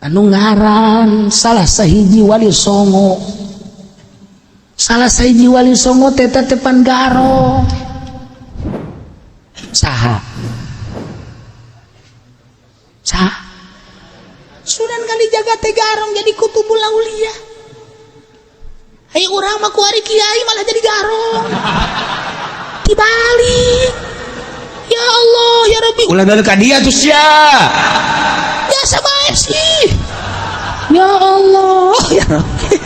Anu ngaran salah sahiji Wali Songo, salah sahiji Wali Songo teh tepan garong. Saha? Saha? Sunan Kalijaga teh garong, jadi kutubul aulia. Ayo, urang mah kuari kiai malah jadi garong, dibalik. Ya Allah, ya Rabbi. Ulah dari ka dia tuh sia. Biasa bae sih. Ya Allah, ya Rabbi,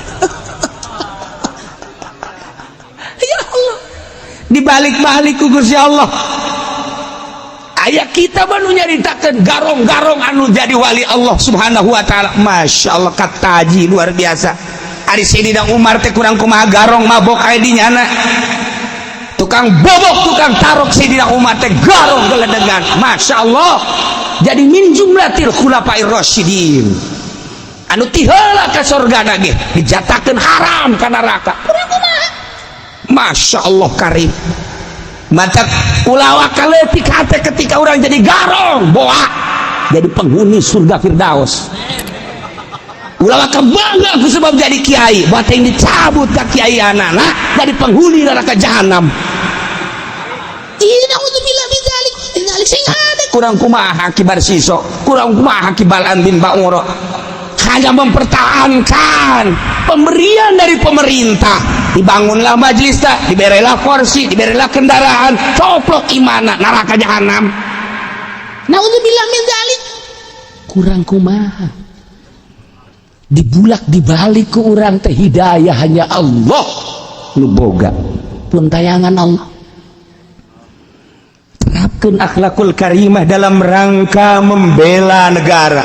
ya Allah. Dibalik-balik ku Gusti Allah. Aya kita nu nyaritakeun garong-garong anu jadi wali Allah Subhanahu wa taala. Masya Allah, kataji luar biasa. Ari Sayyidina Umar teh kurang kumaha garong, mabok aya di nyana. Tukang bobok, tukang tarok. Sayyidina Umar teh garong geledegan. Masya Allah. Jadi min jumlatil khulafair rasyidin. Anu tiheula ka surga ge dijatakeun haram ka neraka. Kurang kumaha? Masya Allah, karim. Mata ulah kaletik hate ketika orang jadi garong, boa jadi penghuni surga Firdaus. Ulah bangga ku sebab jadi kiai, buat yang dicabut ke kiai anak jadi penghuni neraka jahanam. Nauzubillah min dzalik. Dzalik sing ada. Kurang kumaha kibar siso, kurang kumaha kibalan bin Ba'uro, hanya mempertahankan pemberian dari pemerintah. Dibangunlah majelis, tak diberilah kursi, diberilah kendaraan, coplok imana, neraka jahanam. Nauzubillah min dzalik. Kurang kumaha? Dibulak dibalik ke urang teh. Hidayah hanya Allah nu boga. Pun tayangan Allah. Terapkan akhlakul karimah dalam rangka membela negara,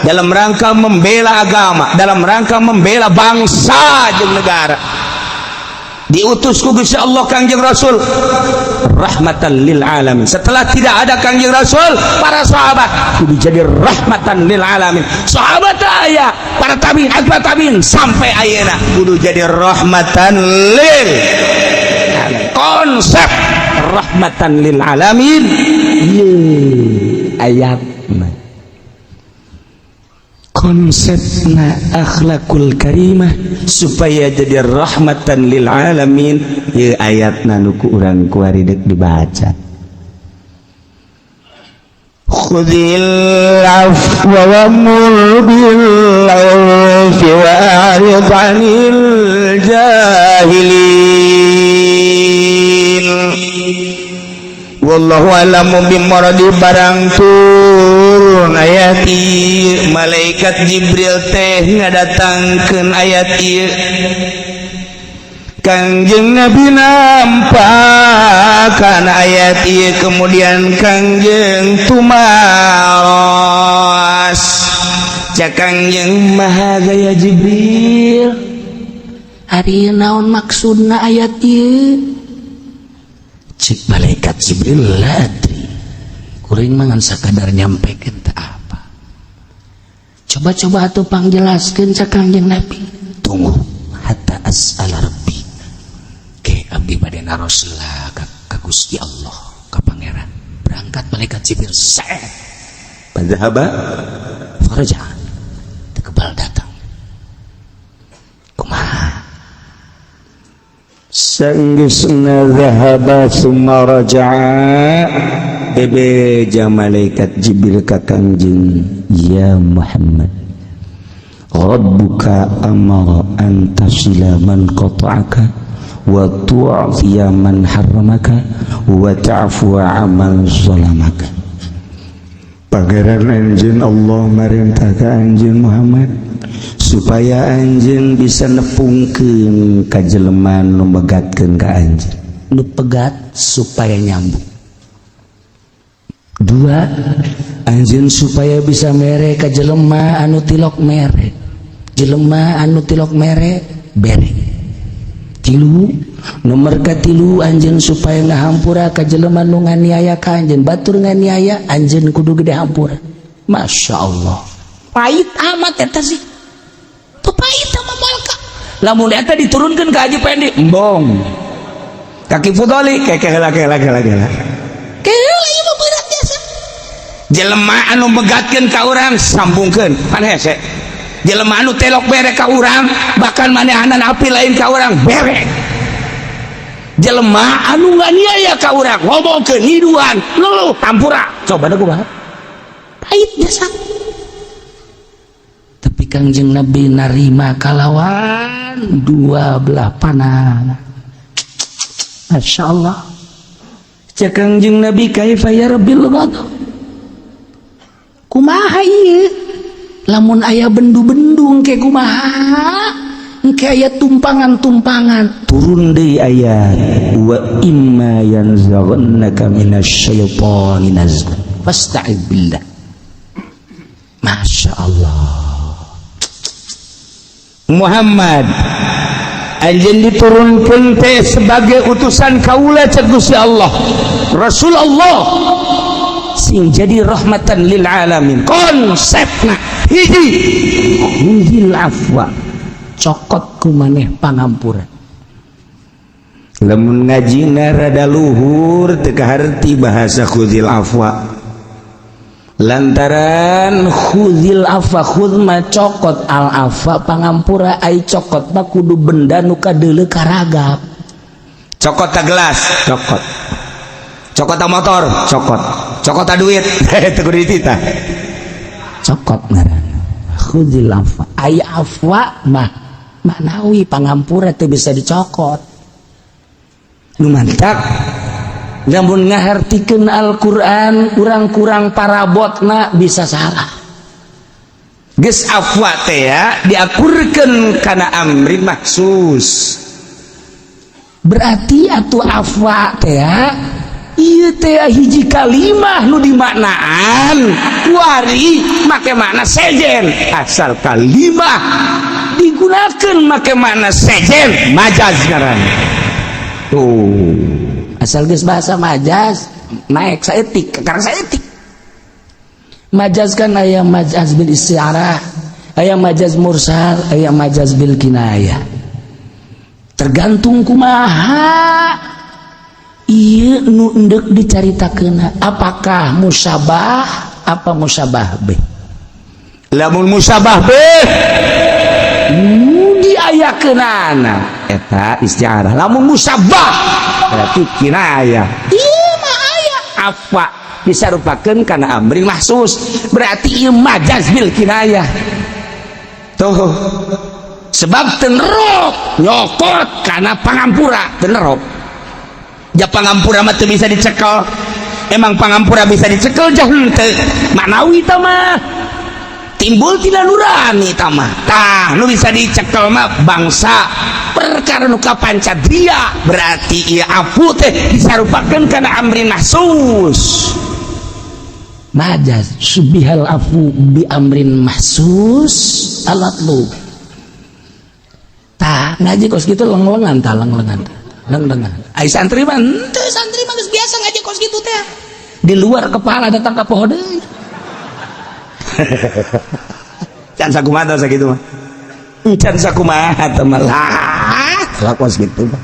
dalam rangka membela agama, dalam rangka membela bangsa jeung negara. Diutus ku Gusti Allah Kangjeng Rasul rahmatan lil alamin. Setelah tidak ada Kangjeng Rasul, para sahabat kudu jadi rahmatan lil alamin. Sahabat aya, para tabiin, atba tabiin, sampai ayeuna kudu jadi rahmatan lil alamin. Konsep rahmatan lil alamin ye ayat konsepna akhlakul karimah supaya jadi rahmatan lil alamin. Ye ayatna nu ku urang kuari deuk dibaca. Khudil afwa wa'mur bil 'urfi wa'rid 'anil jahilin. Wallahu a'lamu bimuradi. Barang turun ayat ieu, malaikat Jibril teh ngadatangkeun ayat ieu, Kangjeng Nabi nampak kana ayat ieu. Kemudian Kangjeng tumaros. Cak Kangjeng, "Maha gaya Jibril, Ari naon maksudna ayat ieu?" Cek malaikat Jibril, "La adri, kuring mah ngan sakadar nyampekeun teh apa." "Coba-coba atuh pangjelaskeun." Cek Kangjeng Nabi, "Tunggu, hatta as'ala rabbi." Ke abdi bade naros lah ka Gusti Allah, ka Pangeran. Berangkat malaikat Jibril, set. Fadzahaba faraja, kebal datang. Kumaha? Sanggeusna zahaba summa raja'a, bebeja malaikat Jibril ka Kangjeng, "Ya Muhammad, Rabbuka amara an tasila man qata'aka wa tu'tiya man harramaka wa ta'fuwa amman zalamaka." Pangeran anjeun Allah marintah ka anjeun Muhammad supaya anjeun bisa nepungkeun ka jelema nu megatkeun ka anjeun. Nu pegat supaya nyambung. Dua, anjeun supaya bisa mere ka jelema anu tilok mere, jelema anu tilok mere bere. Tilu, nomor katilu, anjeun supaya ngahampura ka jelema nu nganiaya ka anjeun. Batur nganiaya, anjeun kudu gede hampura. Masya Allah, pahit amat eta sih tuh, pahit sama malka. Lamun eta diturunkan ke Haji Pendi, embong. Kaki Fudoli, keke heula, kela kela kela. Kela, ieu mah berat biasa. Jelema anu megatkeun ka urang, sambungkeun, pan hese. Jelema anu telok bere ka urang, bahkan manehanan api lain ka urang, bere. Jelema anu nganiaya ka urang, ngomongkeun, ngiduan, luluh, tampura, coba dah kumaha pahit jasa. Tapi Kangjeng Nabi narima kalawan dua belah panah. Masya Allah. Cek Kangjeng Nabi, "Kaifa yarbil ghadab?" Kumaha ieu lamun aya bendu-bendung ke, kumaha engke aya tumpangan-tumpangan? Turun deui ayat, "Wa imma yanzaghannaka minasyaitani nazghun fasta'id billah." Masya Allah. Muhammad, anjeun diturunkeun teh sebagai utusan kaula, cek Gusti Allah. Rasul Allah sing jadi rahmatan lil alamin. Konsepna hiji, "Khudzil afwa," cokot ku maneh pangampura. Lamun ngajina rada luhur, teu kaharti bahasa khudzil afwa, lantaran "Khudzil afwa," khudz mah cokot, al afwa pangampura. Ai cokot mah kudu benda nu kadeuleu karagap. Cokot ta gelas, cokot. Cokot ta motor, cokot. Cokot ta duit, teu kudu dititah. Cokot ngaranna khudzil afwa. Ai afwa mah manawi, pangampura teu bisa dicokot. Nu mantak Namun ngahartikeun Al-Qur'an urang kurang parabotna, bisa salah. Geus afwa teh ya diakurkeun kana amrin mahsus. Berarti atuh afwa teh ya ieu teh hiji kalimah nu dimaknaan kuari make makna sejen. Asal kalimah digunakan make makna sejen, majaz ngaran tuh. Asal geus bahasa majaz, naik saeutik, karena saeutik. Majaz kan aya majaz bil isti'arah, aya majaz mursal, aya majaz bil kinayah, tergantung kumaha ieu nu endek dicaritakeun, apakah musyabah apa musyabah bih. Lamun musyabah bih Nu diayakeunana eta isti'arah, lamun musyabah berarti kinayah. Ieu mah aya apa disarupakeun kana amrin mahsus, berarti ieu majaz bil kinayah tuh, sebab tenrok nyokot kana pangampura. Tenrok ja pangampura mah teu bisa dicekel. Emang pangampura bisa dicekel? Jah henteu, manawi ta mah timbul tina nurani ta mah. Tah, nu bisa dicekel mah bangsa perkara nu kapancadria. Berarti ieu afu teh disarupakeun kana amrin mahsus. Majaz syubbihal afu bi amrin mahsus alat lu. Tah, ngaji kos gitu leng-lengan, tah, leng-lengan, leng-lengan. Ai santri mah henteu, santri mah geus biasa ngaji kos gitu teh, di luar kepala datang ka poho deui. Can sakumaha tah sakitu mah, can sakumaha teh mah lah kos gitu mah.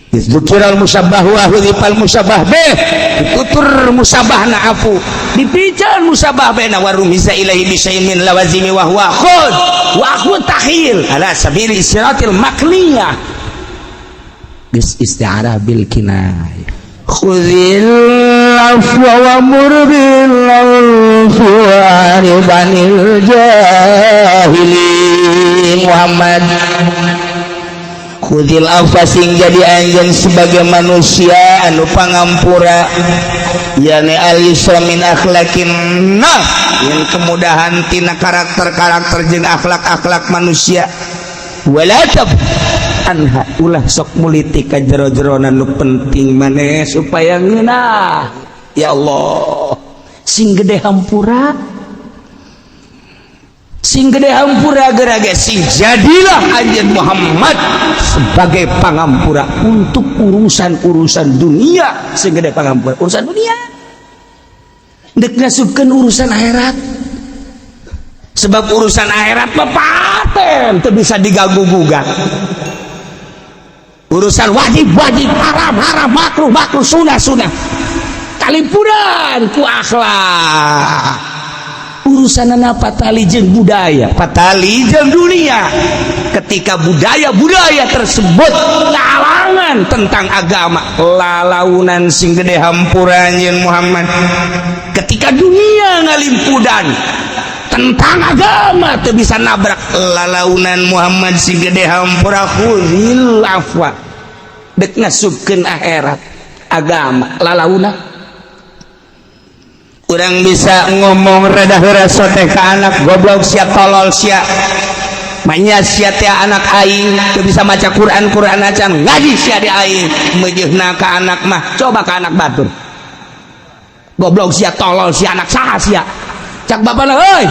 Dzukiral musabbah wa hudzifal musabbah bih, ditutur musabbahna afu, dipican musabbah bih wa rumisa ilaihi bi syai'in min lawazimi wa huwa khud wa akhu takhil ala sabili istiratil makliyah. Geus isti'arah bil kinayah. Khudzil afwa wa mur bil urfi wa a'rid 'anil jahilin. Muhammad, khudzil afwa, sing jadi anjeun sebagai manusia anu pangampura, yani al yusra min akhlaqin nas, yang kemudahan tina karakter-karakter jeung akhlak-akhlak manusia. Wala tab anha, ulah sok mulitik ka jero-jerona nu penting maneh supaya ngeunah. Ya Allah. Sing gede hampura, sing gede hampura geura ge, sing jadilah anjeun Muhammad sebagai pangampura untuk urusan-urusan dunia. Sing gede pangampura urusan dunia, dek ngasupkeun urusan akhirat. Sebab urusan akhirat mah paten teu bisa diganggu gugat. Urusan wajib wajib, haram haram, makruh makruh, sunah sunah. Kalimpudan ku akhlak. Urusan patali jeung budaya, patali jeung dunia. Ketika budaya-budaya tersebut ngalangan tentang agama, lalaunan sing gede hampura anjeun Muhammad. Ketika dunia ngalimpudan tentang agama, teu bisa nabrak, lalaunan Muhammad sing gede hampura. Khudzil afwa, dek ngasupkeun akhirat agama lalaunan. Urang bisa ngomong rada heureuy teh ka anak, "Goblok sia, tolol sia, manya sia teh anak aing teu bisa maca Quran, Quran acan ngaji sia di aing." Meujeuhna ka anak mah. Coba ka anak batur, "Goblok sia, tolol sia, anak saha sia?" Cak bapakna, "Heuy,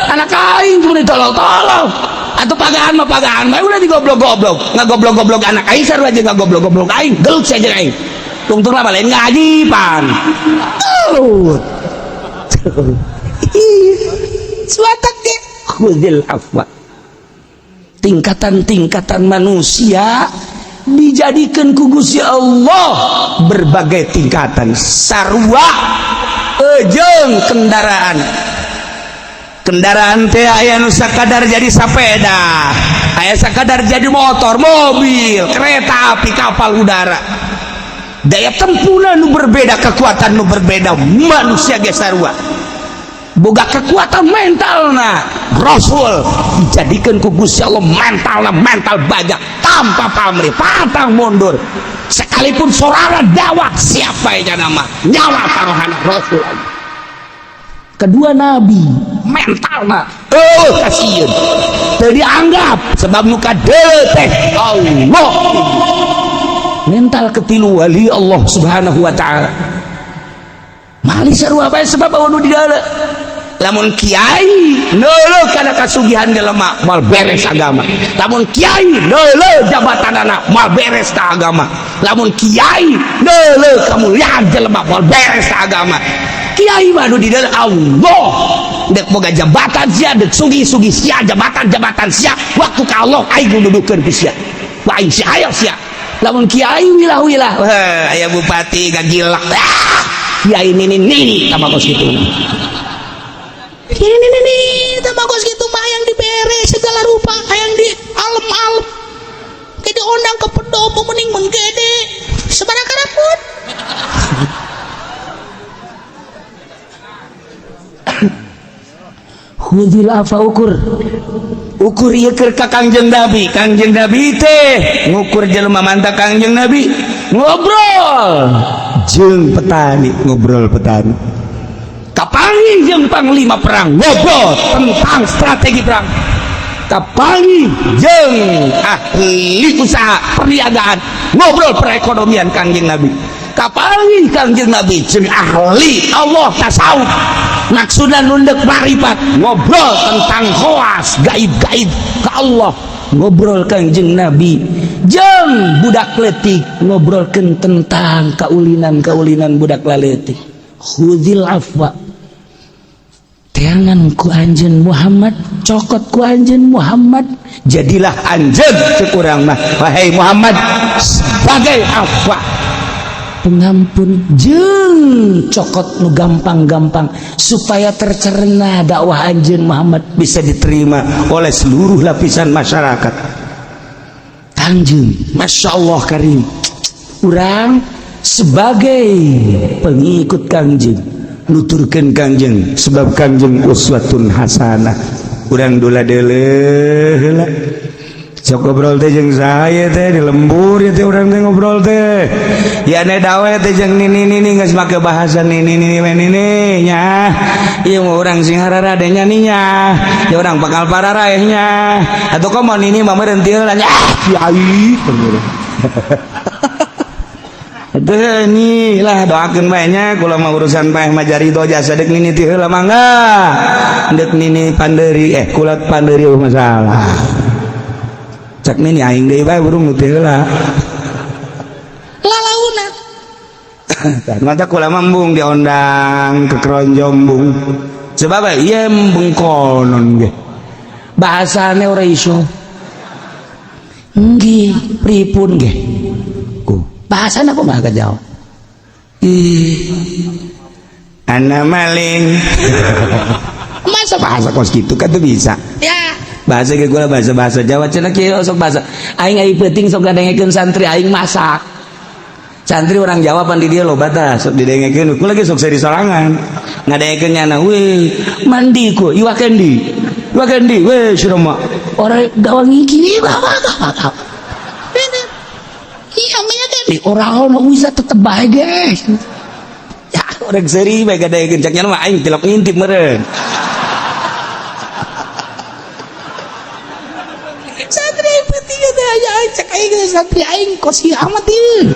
anak aing cuma ditolol-tolol atau pagaan mah, pagaan mah udah digoblok-goblok, ngagoblok-goblok anak aing sarua aja ngagoblok-goblok aing, gelut sia jeung aing." Tungtung lah lain ngaji pan. Gelut. Suatak ge khudzil afwa. Tingkatan-tingkatan manusia dijadikan ku Gusti Allah berbagai tingkatan, sarua ejeng kendaraan. Kendaraan teh aya nu sakadar jadi sepeda, aya sakadar jadi motor, mobil, kereta api, kapal udara. Daya tempuhna nu berbeda, kekuatan nu berbeda. Manusia ge sarua boga kekuatan mental. Nah, Rasul dijadikan ku Gusti Allah mentalna mental baja, tanpa pamrih, pantang mundur sekalipun sorangan dakwah. Siapa yang nama nyawa taruhan Rasul. Kedua nabi mentalna, oh, kasihan teu dianggap sebab muka teh Allah. Mental ketilu wali Allah Subhanahu wa Ta'ala. Mali sarua bae, sebab anu di dalam. Lamun kiai neuleuh kana kasugihan jelema, moal beres agama. Lamun kiai neuleuh jabatan anak, moal beres ka agama. Lamun kiai neuleuh kamuliaan jelema, moal beres ka agama. Kiai mah anu di dalam Allah. Dek boga jabatan sia, dek sugih-sugih sia, jabatan-jabatan sia, waktu ka Allah aing nuduhkeun ku sia. Wah, aing sia, ayo sia. Lamun kiai wilah-wilah, wah, aya bupati gagilak, ah, kiai nini nini sama kos kitu. Ini nih nih, tambah kos gitu mah yang dibere segala rupa, yang di alem-alem. Kayak diundang ke pendopo mending mun gede. Sabaraha karapun. Khudzil afwa, ukur ukur ieu keur ka Kangjeng Nabi. Kangjeng Nabi teh ngukur jelema mantap. Kangjeng Nabi ngobrol jeung petani, ngobrol petani, kapanggih jeung panglima perang, ngobrol tentang strategi perang, kapanggih jeung ahli usaha perniagaan, ngobrol perekonomian. Kangjeng Nabi kapanggih, Kangjeng Nabi jeung ahli Allah tasawuf, maksudna nundek marifat, ngobrol tentang khawas gaib-gaib ke Allah. Ngobrol Kangjeng Nabi jeung budak letik, ngobrolkeun tentang kaulinan-kaulinan budak laletik. Khudzil afwa, teangan ku anjeun Muhammad, cokot ku anjeun Muhammad. Jadilah anjeun, cek urang mah, wahai Muhammad, sebagai afwa, pengampun jeung cokot nu gampang-gampang, supaya tercerna dakwah anjeun Muhammad bisa diterima oleh seluruh lapisan masyarakat. Kangjeng Masya Allah Karim, urang sebagai pengikut Kangjeng nuturkeun Kangjeng, sebab Kangjeng uswatun hasanah. Urang dula deuleuh heula, sok ngobrol teh jeung saya teh di lembur ya teh. Urang teh ngobrol teh ya ne dawe teh jeung nini nini, geus make bahasa nini nini we nini nya. Ieu mah urang sing hararade nya nya, ya urang bakal pararaeh nya atuh. Komo nini mah meureun teu heula nya, ah kiai. Teu ni lah, doakeun bae nya. Kula mah urusan paeh mah jari jasa. Dek nini ti heula mangga, dek nini pandeuri, eh, kula pandeuri eueuh masalah. Cek nini aing deui bae burung nu teu heula. Lalauna. Mata kula mah embung diondang ke keronjong bung, sebab ieu embung konon ge bahasane ora iso. Nggih, pripun ge ku bahasana, kumaha ka jawab. Ih, ana maling. Masa bahasa kos gitu kan tuh bisa ya. Bahasa ge gua bahasa bahasa Jawa cenah kieu sok bahasa aing aing penting sok ngadengekeun santri aing masak. Santri orang Jawa pan di dieu loba tah sok didengekeun ku lagi sok seri sorangan. Ngadengekeun nyana we mandi ku iwak kendi. Iwak kendi we siroma. Orang gawang iki bawa. Iya mah di orang ono bisa tetep bae guys. Ya orang seri bae ngadengekeun cak nyana mah aing tilok ngintip meureun. Santri penting teh aya cek aing santri aing kos ieu amat ieu.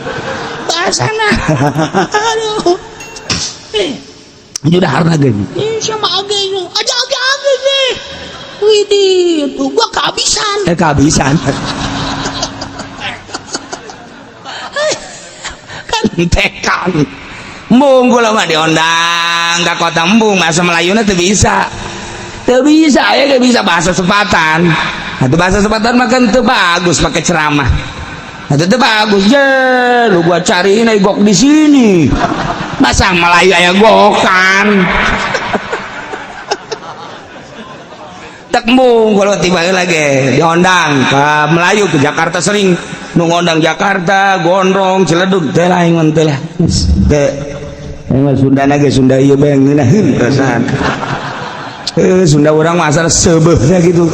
Bahasana. Aduh. Udah harna ge. Ih sama age aja age age ge. Widih, tuh gua kehabisan. Kehabisan. Kan tekan. Embung kula mah diondang ka kota embung bahasa Melayuna teu bisa. Teu bisa, aya ge bisa bahasa sepatan. Atau bahasa sepatan mah kan teu bagus pakai ceramah. Atau teu bagus je, lu gua cariin aya gok di sini. Masa Melayu aya gokan. Tek embung kalau tiba lagi diondang ke Melayu ke Jakarta sering nu ngondang Jakarta, Gondrong, Ciledug teh lain mun teh lah. Teh emang Sunda ge Sunda ieu bae ngeunaheun perasaan. Sunda urang mah asal seubeuhna gitu.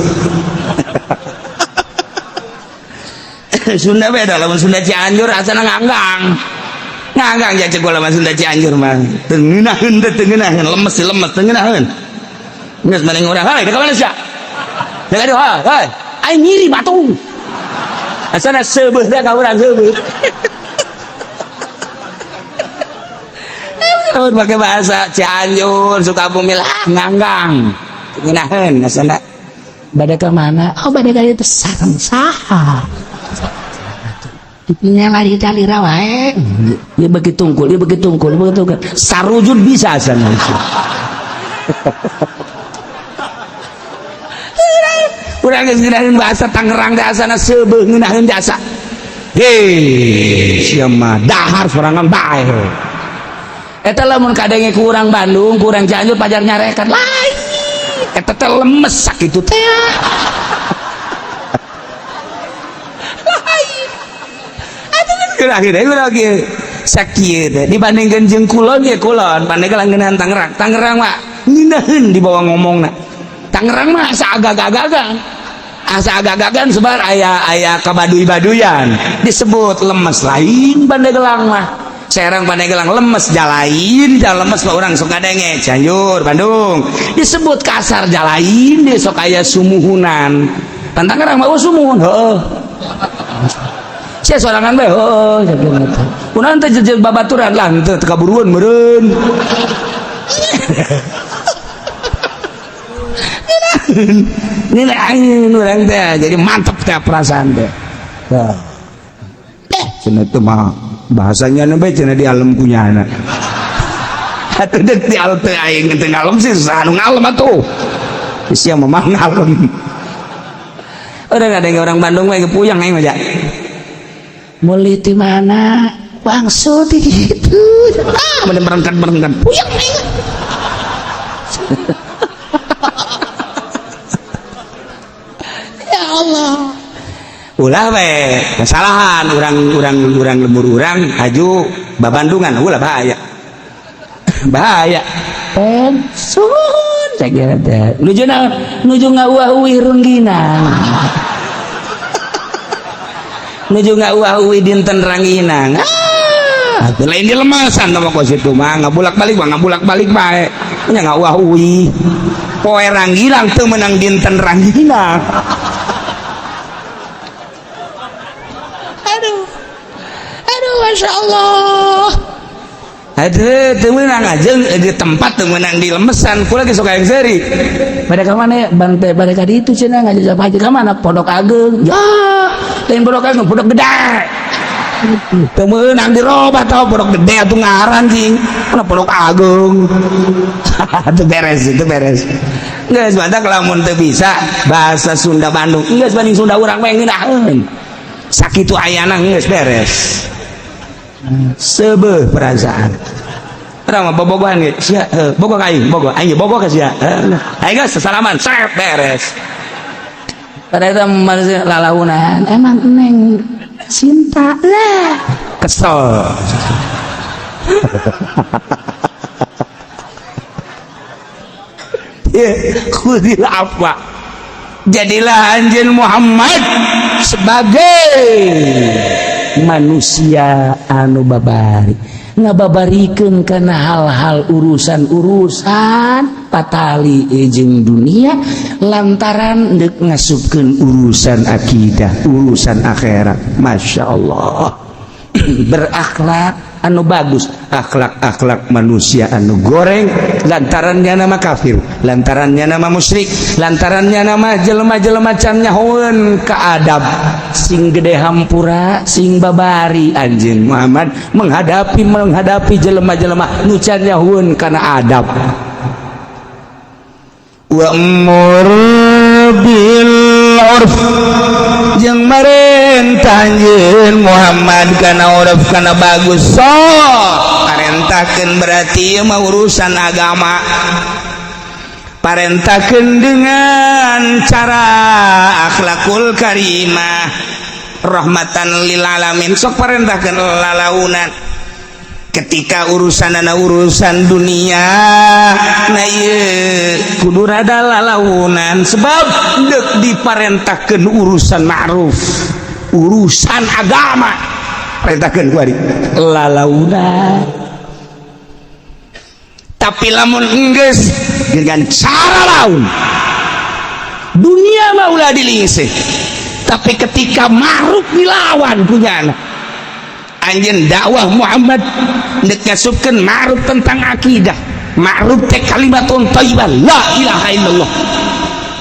Sunda beda lamun Sunda Cianjur asalna nganggang. Nganggang ja cek lamun Sunda Cianjur mah. Teu ngeunaheun teh teu ngeunaheun, lemes sih lemes teu ngeunaheun. Geus maning urang, hei ka mana sia? Deuk aduh, hei, aing ngiri batu. Asana seubeuh teh ka urang seubeuh. Lamun pake bahasa Cianjur, Sukabumi lah nganggang. Ngeunaheun asana. Bade ka mana? Oh, bade ka ditu sareng saha? Dipinya lari dalira wae. Ieu beuki tungkul, ieu beuki tungkul, ieu beuki tungkul. Sarujud bisa asana. Urang geus ngeunaheun bahasa Tangerang teh asana seubeuh ngeunaheun jasa. Hei, sia mah dahar sorangan bae. Eta lamun kadenge ku urang Bandung, ku urang Cianjur pajar nyarekan. Lain. Eta teh lemes sakitu teh. Lain. Atuh geus urang ge sakieu teh dibandingkeun jeung kulon ge kulon, Pandeglang ngeunaheun Tangerang. Tangerang mah ngeunaheun dibawa ngomongna. Tangerang mah asa agak-agagan. Asa agak-agagan sebar aya aya kabaduy-baduyan disebut lemes lain Pandeglang mah. Serang Pandeglang lemes jalain, jal lemes mah urang sok ngadenge Cianjur, Bandung disebut kasar jalain dia sok aya sumuhunan. Pan Tangerang mah sumuhun heueuh. Sia sorangan bae heueuh sakieu teh. Kunaon teh jeung babaturan lah henteu teu kaburuan meureun. Ini lain orang teh jadi mantep teh perasaan teh. Cenah teh mah bahasanya nembe cenah di alam kunyana. Atuh deuk di alam teh aing teh ngalem sih saha nu ngalem atuh. Sia mah ngalem. Urang ada orang Bandung mah puyang aing mah ja. Meuli ti mana? Wangsul ti kitu. Ah, bener berengkat-berengkat puyang aing. Ya Allah. Ulah we kesalahan urang-urang lembur urang haju babandungan ulah bahaya. Bahaya. Pensun saya kira teh. Nuju naon? Nuju ngauah-uih rengginang. Nuju ngauah-uih dinten rangginang. Ah, lain di lemasan tah kos itu mah ngabulak-balik mah ngabulak-balik bae. Nya ngauah-uih. Poe rangginang teu meunang dinten rangginang. Aduh. Aduh, Masya Allah. Aduh, teu meunang aja di tempat teu meunang di lemesan. Kula ge sok hayang seuri. Pada ka mana ya? Bante pada ka ditu cenah ngajak haji ka mana? Pondok Ageng. Ya, lain Pondok Ageng, Pondok Gede. Teu meunang dirobah tau Pondok Gede atuh ngaran cing. Mana Pondok Ageng. Itu beres, itu beres. Geus badak lamun teu bisa bahasa Sunda Bandung. Geus banding Sunda urang mah ngeunaheun. Sakitu ayana geus beres. Seubeuh perasaan. Urang mah bobogohan ge, sia bogoh ka aing, bogoh, aing bogoh ka sia. Aing geus sasalaman, sep beres. Pada itu manusia lalaunan, emang neng cinta lah. Kesel. Ya, khudil afwa. Jadilah anjeun Muhammad sebagai manusia anu babari, ngababarikeun kana hal-hal urusan-urusan patali jeung dunia lantaran deuk ngasupkeun urusan akidah, urusan akhirat. Masya Allah. Berakhlak anu bagus. Akhlak-akhlak manusia anu goreng lantarannya nama kafir, lantarannya nama musyrik, lantarannya nama jelema-jelema can nyahoeun ka adab. Sing gede hampura, sing babari anjeun Muhammad menghadapi menghadapi jelema-jelema nu can nyahoeun kana adab. Wa'mur bil urf, jeung marentah anjeun Muhammad kana urf, kana bagus. Sok parentahkeun, berarti ieu mah urusan agama, parentahkeun dengan cara akhlakul karimah rahmatan lil alamin. Sok parentahkeun lalaunan ketika urusan urusan dunia. Nah, ieu kudu rada lalaunan sebab deuk diparentahkeun urusan ma'ruf, urusan agama, parentahkeun ku ari lalaunan. Tapi lamun enggeus dengan cara laun dunia mah ulah dilingsih, tapi ketika ma'ruf dilawan punya anak anjeun dakwah Muhammad deuk ngasupkeun ma'ruf tentang akidah. Ma'ruf teh kalimatun thayyibah, la ilaha illallah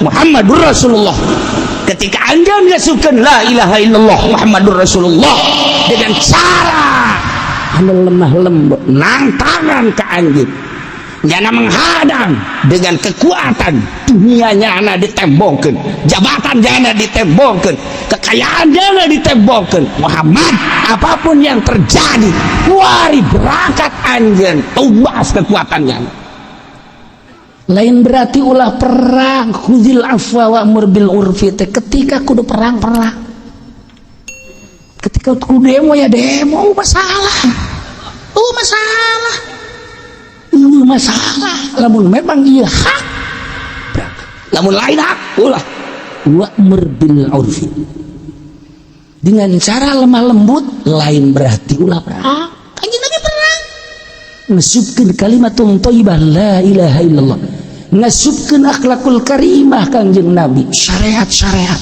Muhammadur Rasulullah. Ketika anjeun ngasupkeun la ilaha illallah Muhammadur Rasulullah dengan cara anu lemah lembut, nangtangan ke anjeun, jana menghadang dengan kekuatan dunianya, ana ditembongkeun, jabatan jana ditembongkeun, kekayaan jana ditembongkeun. Muhammad, apapun yang terjadi, kuari berangkat anjeun tumbas kekuatannya. Lain berarti ulah perang. Khuzil afwa wa'mur bil urfi teh ketika kudu perang, perang, ketika kudu demo ya demo. Masalah, oh masalah, masalah lamun memang iya hak, lamun lain hak ulah. Wa'mur bil urfi dengan cara lemah lembut, lain berarti ulah perang. Kanjeng Nabi perang ngasupkeun kalimatun thayyibah, la ilaha illallah, ngasupkeun akhlakul karimah. Kanjeng Nabi syariat-syariat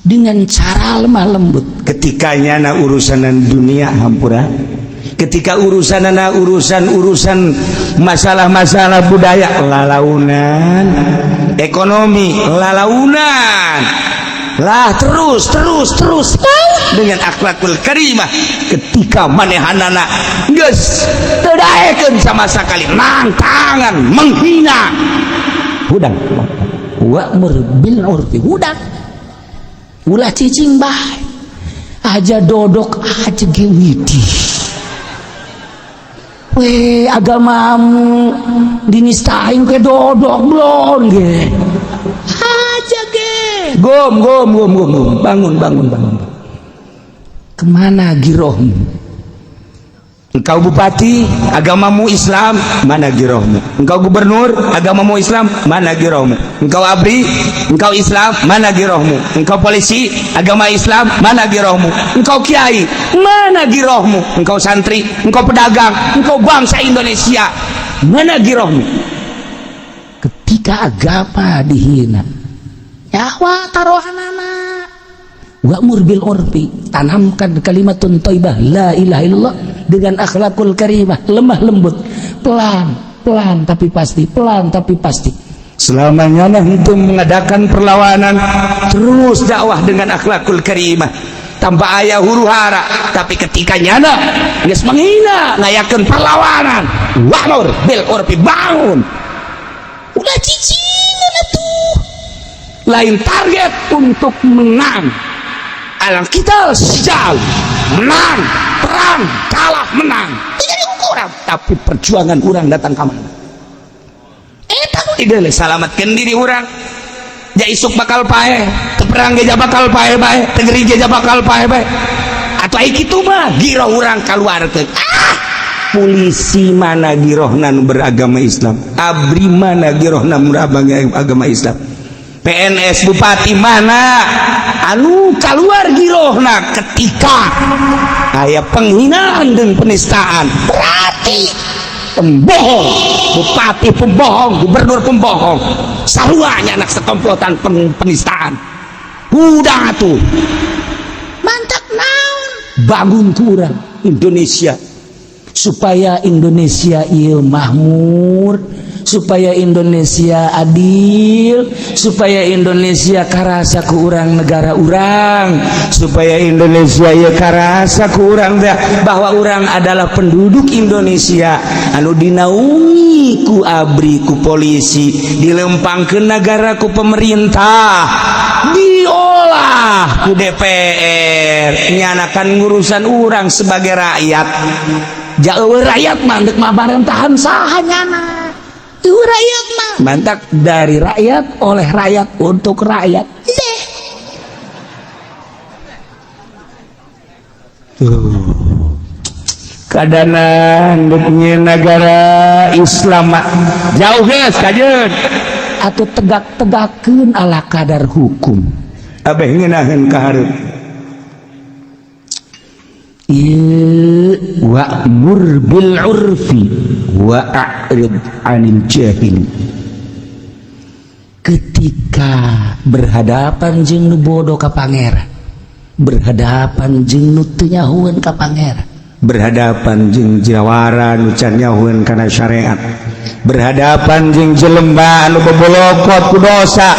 dengan cara lemah lembut. Ketika nyana urusanan dunia hampura, ketika urusan urusan-urusan masalah-masalah budaya lalaunan, ekonomi lalaunan lah, terus terus terus dengan akhlakul karimah. Ketika manehanana geus teu daekeun sama sekali, nangtangan, menghina, hudang. Wa'mur bil urfi, hudang, ulah cicing bae aja, dodok aja ge widih weh, agamamu dinistain ke dodok blon ge aja ge. Gom gom gom gom gom, bangun bangun bangun. Kemana girohmu? Engkau bupati, agamamu Islam, mana girohmu? Engkau gubernur, agamamu Islam, mana girohmu? Engkau ABRI, engkau Islam, mana girohmu? Engkau polisi, agama Islam, mana girohmu? Engkau kiai, mana girohmu? Engkau santri, engkau pedagang, engkau bangsa Indonesia, mana girohmu? Ketika agama dihina, nyawa taruhanana. Wa'mur bil urfi, tanamkan kalimatun thayyibah, la ilaha illallah, dengan akhlakul karimah, lemah lembut, pelan pelan tapi pasti, pelan tapi pasti. Selamanya itu mengadakan perlawanan, terus dakwah dengan akhlakul karimah tanpa aya huru hara. Tapi ketika nyana geus menghina, ngayakeun perlawanan, wa'mur bil urfi, bangun. Ulah cicing atuh. Lain target untuk menang, alam kita sejal menang. Perang kalah menang teu jadi ukuran, tapi perjuangan urang datang ka mana eta nu dideuleu. Salamatkeun diri urang, ja isuk bakal paeh. Teu perang ge bakal paeh bae, teu gering ge bakal paeh bae. Atau ai kitu mah giroh urang kaluarkeun. Ah, polisi mana girohna nu beragama Islam? ABRI mana girohna nu beragama Islam? PNS, bupati mana anu keluar girohna ketika aya penghinaan dan penistaan? Berarti pembohong, bupati pembohong, gubernur pembohong, saruanya anak sekomplotan penistaan. Udah tuh, mantap. Naon bangun kurang Indonesia supaya Indonesia ieu makmur, supaya Indonesia adil, supaya Indonesia karasa ku urang negara urang, supaya Indonesia ieu karasa ku urang teh bahwa urang adalah penduduk Indonesia anu dinaungi ku ABRI, ku polisi, dilempangkeun negara ku pemerintah, diolah ku DPR, nyanakan ngurusan urang sebagai rakyat. Jauh rakyat mah dek mah parentahan saha nyana? Eueuh rakyat mah. Mantak dari rakyat, oleh rakyat, untuk rakyat. Deh. Tuh. Kadanan dek negara Islam mah jauh geus kajeun. Atau tegak-tegakeun ala kadar hukum. Abeh ngeunaheun ka hareup. Ieu wa'mur bil urfi wa a'rid 'anil jahil. Ketika berhadapan jeung nu bodoh ka pangeran, berhadapan jeung nu teu nyahoeun ka pangeran, berhadapan jeung jawara nu can nyahoeun kana syariat, berhadapan jeung jelema anu bobolokot ku dosa,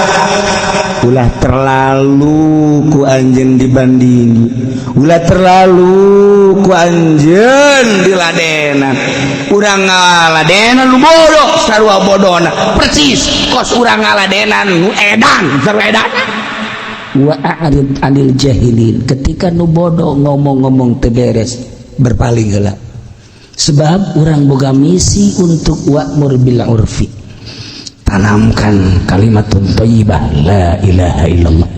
ulah terlalu ku anjeun dibandingi, ulah terlalu ku anjeun diladenan. Urang ngaladenan nu bodoh sarua bodona, persis kos urang ngaladenan nu edan sarua edan. Wa a'rid anil jahilin. Ketika nu bodoh ngomong-ngomong teu beres, berpaling heula, sebab urang boga misi untuk wa'mur bil urfi, tanamkan kalimat thayyibah la ilaha illallah,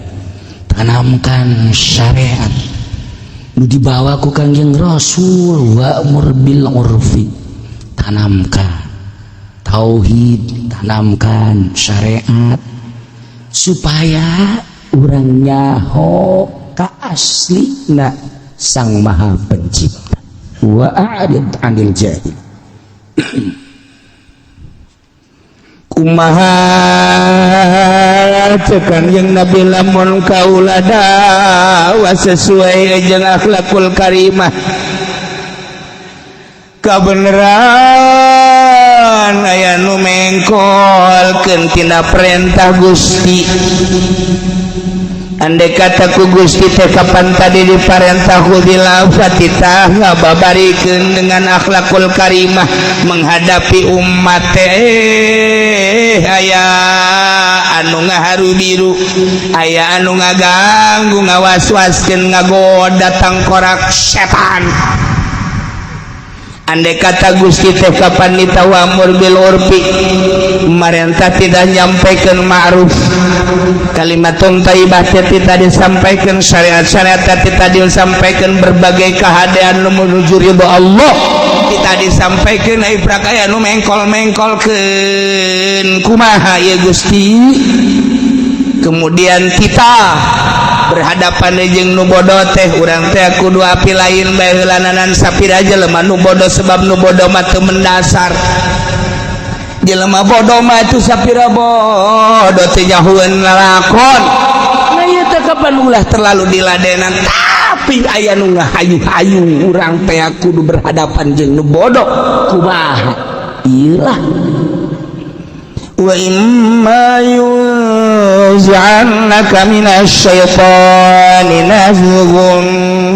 tanamkan syariat nu dibawa ku Kangjeng Rasul. Wa'mur bil urfi, tanamkan tauhid, tanamkan syariat supaya urang nyaho ka aslina Sang Maha Pencipta. Wa a'rid 'anil jahil. Kumaha cekan yang Nabi lamun kaula dakwah sesuai jeung akhlakul karimah, kabeneran aya nu mengkolkeun tina perintah Gusti. Andai kata ku Gusti teh kapan tadi diparentah bila fatitah ngababarikeun dengan akhlakul karimah menghadapi umat teh, aya anu ngaharu biru, aya anu ngaganggu, ngawaswaskeun, ngagoda tangkorak setan. Andai kata Gusti teh kapan ditawamur bil urfi, marentah tidak nyampaikan ma'ruf, kalimatun thayyibah teh tidak disampaikan, syariat-syariat teh tidak disampaikan, berbagai kehadean nu menuju ridho Allah tidak disampaikan, ai prakaya nu mengkol-mengkolkeun, kumaha ya Gusti? Kemudian kita berhadapan jeung nu bodoh teh, urang teh kudu api lain bae heulananan sapira jelema nu bodoh, sebab nu bodoh mah teu mendasar. Jelema bodoh mah itu sapira bodoh teu nyahoeun lalakon. Nah, ieu teh kapan ulah terlalu diladenan, tapi aya nu ngahayu-hayu urang teh kudu berhadapan jeung nu bodoh kumaha? Ieu lah. Wa imma yunzi'annaka minasyaitani nazghun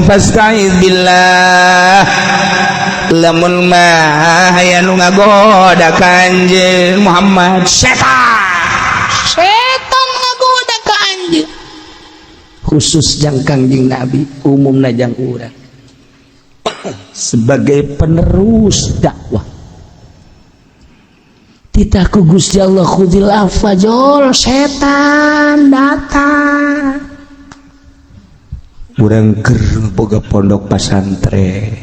fasta'idz billah. Lamun mah aya nu ngagoda ka anjeun Muhammad, setan, setan ngagoda ka anjeun, khusus jang Kangjeng Nabi, umumna jang urang. Sebagai penerus dakwah, titah ku Gusti Allah, "Khudzil afwa." Jol setan datang. Urang keur boga pondok pasantren,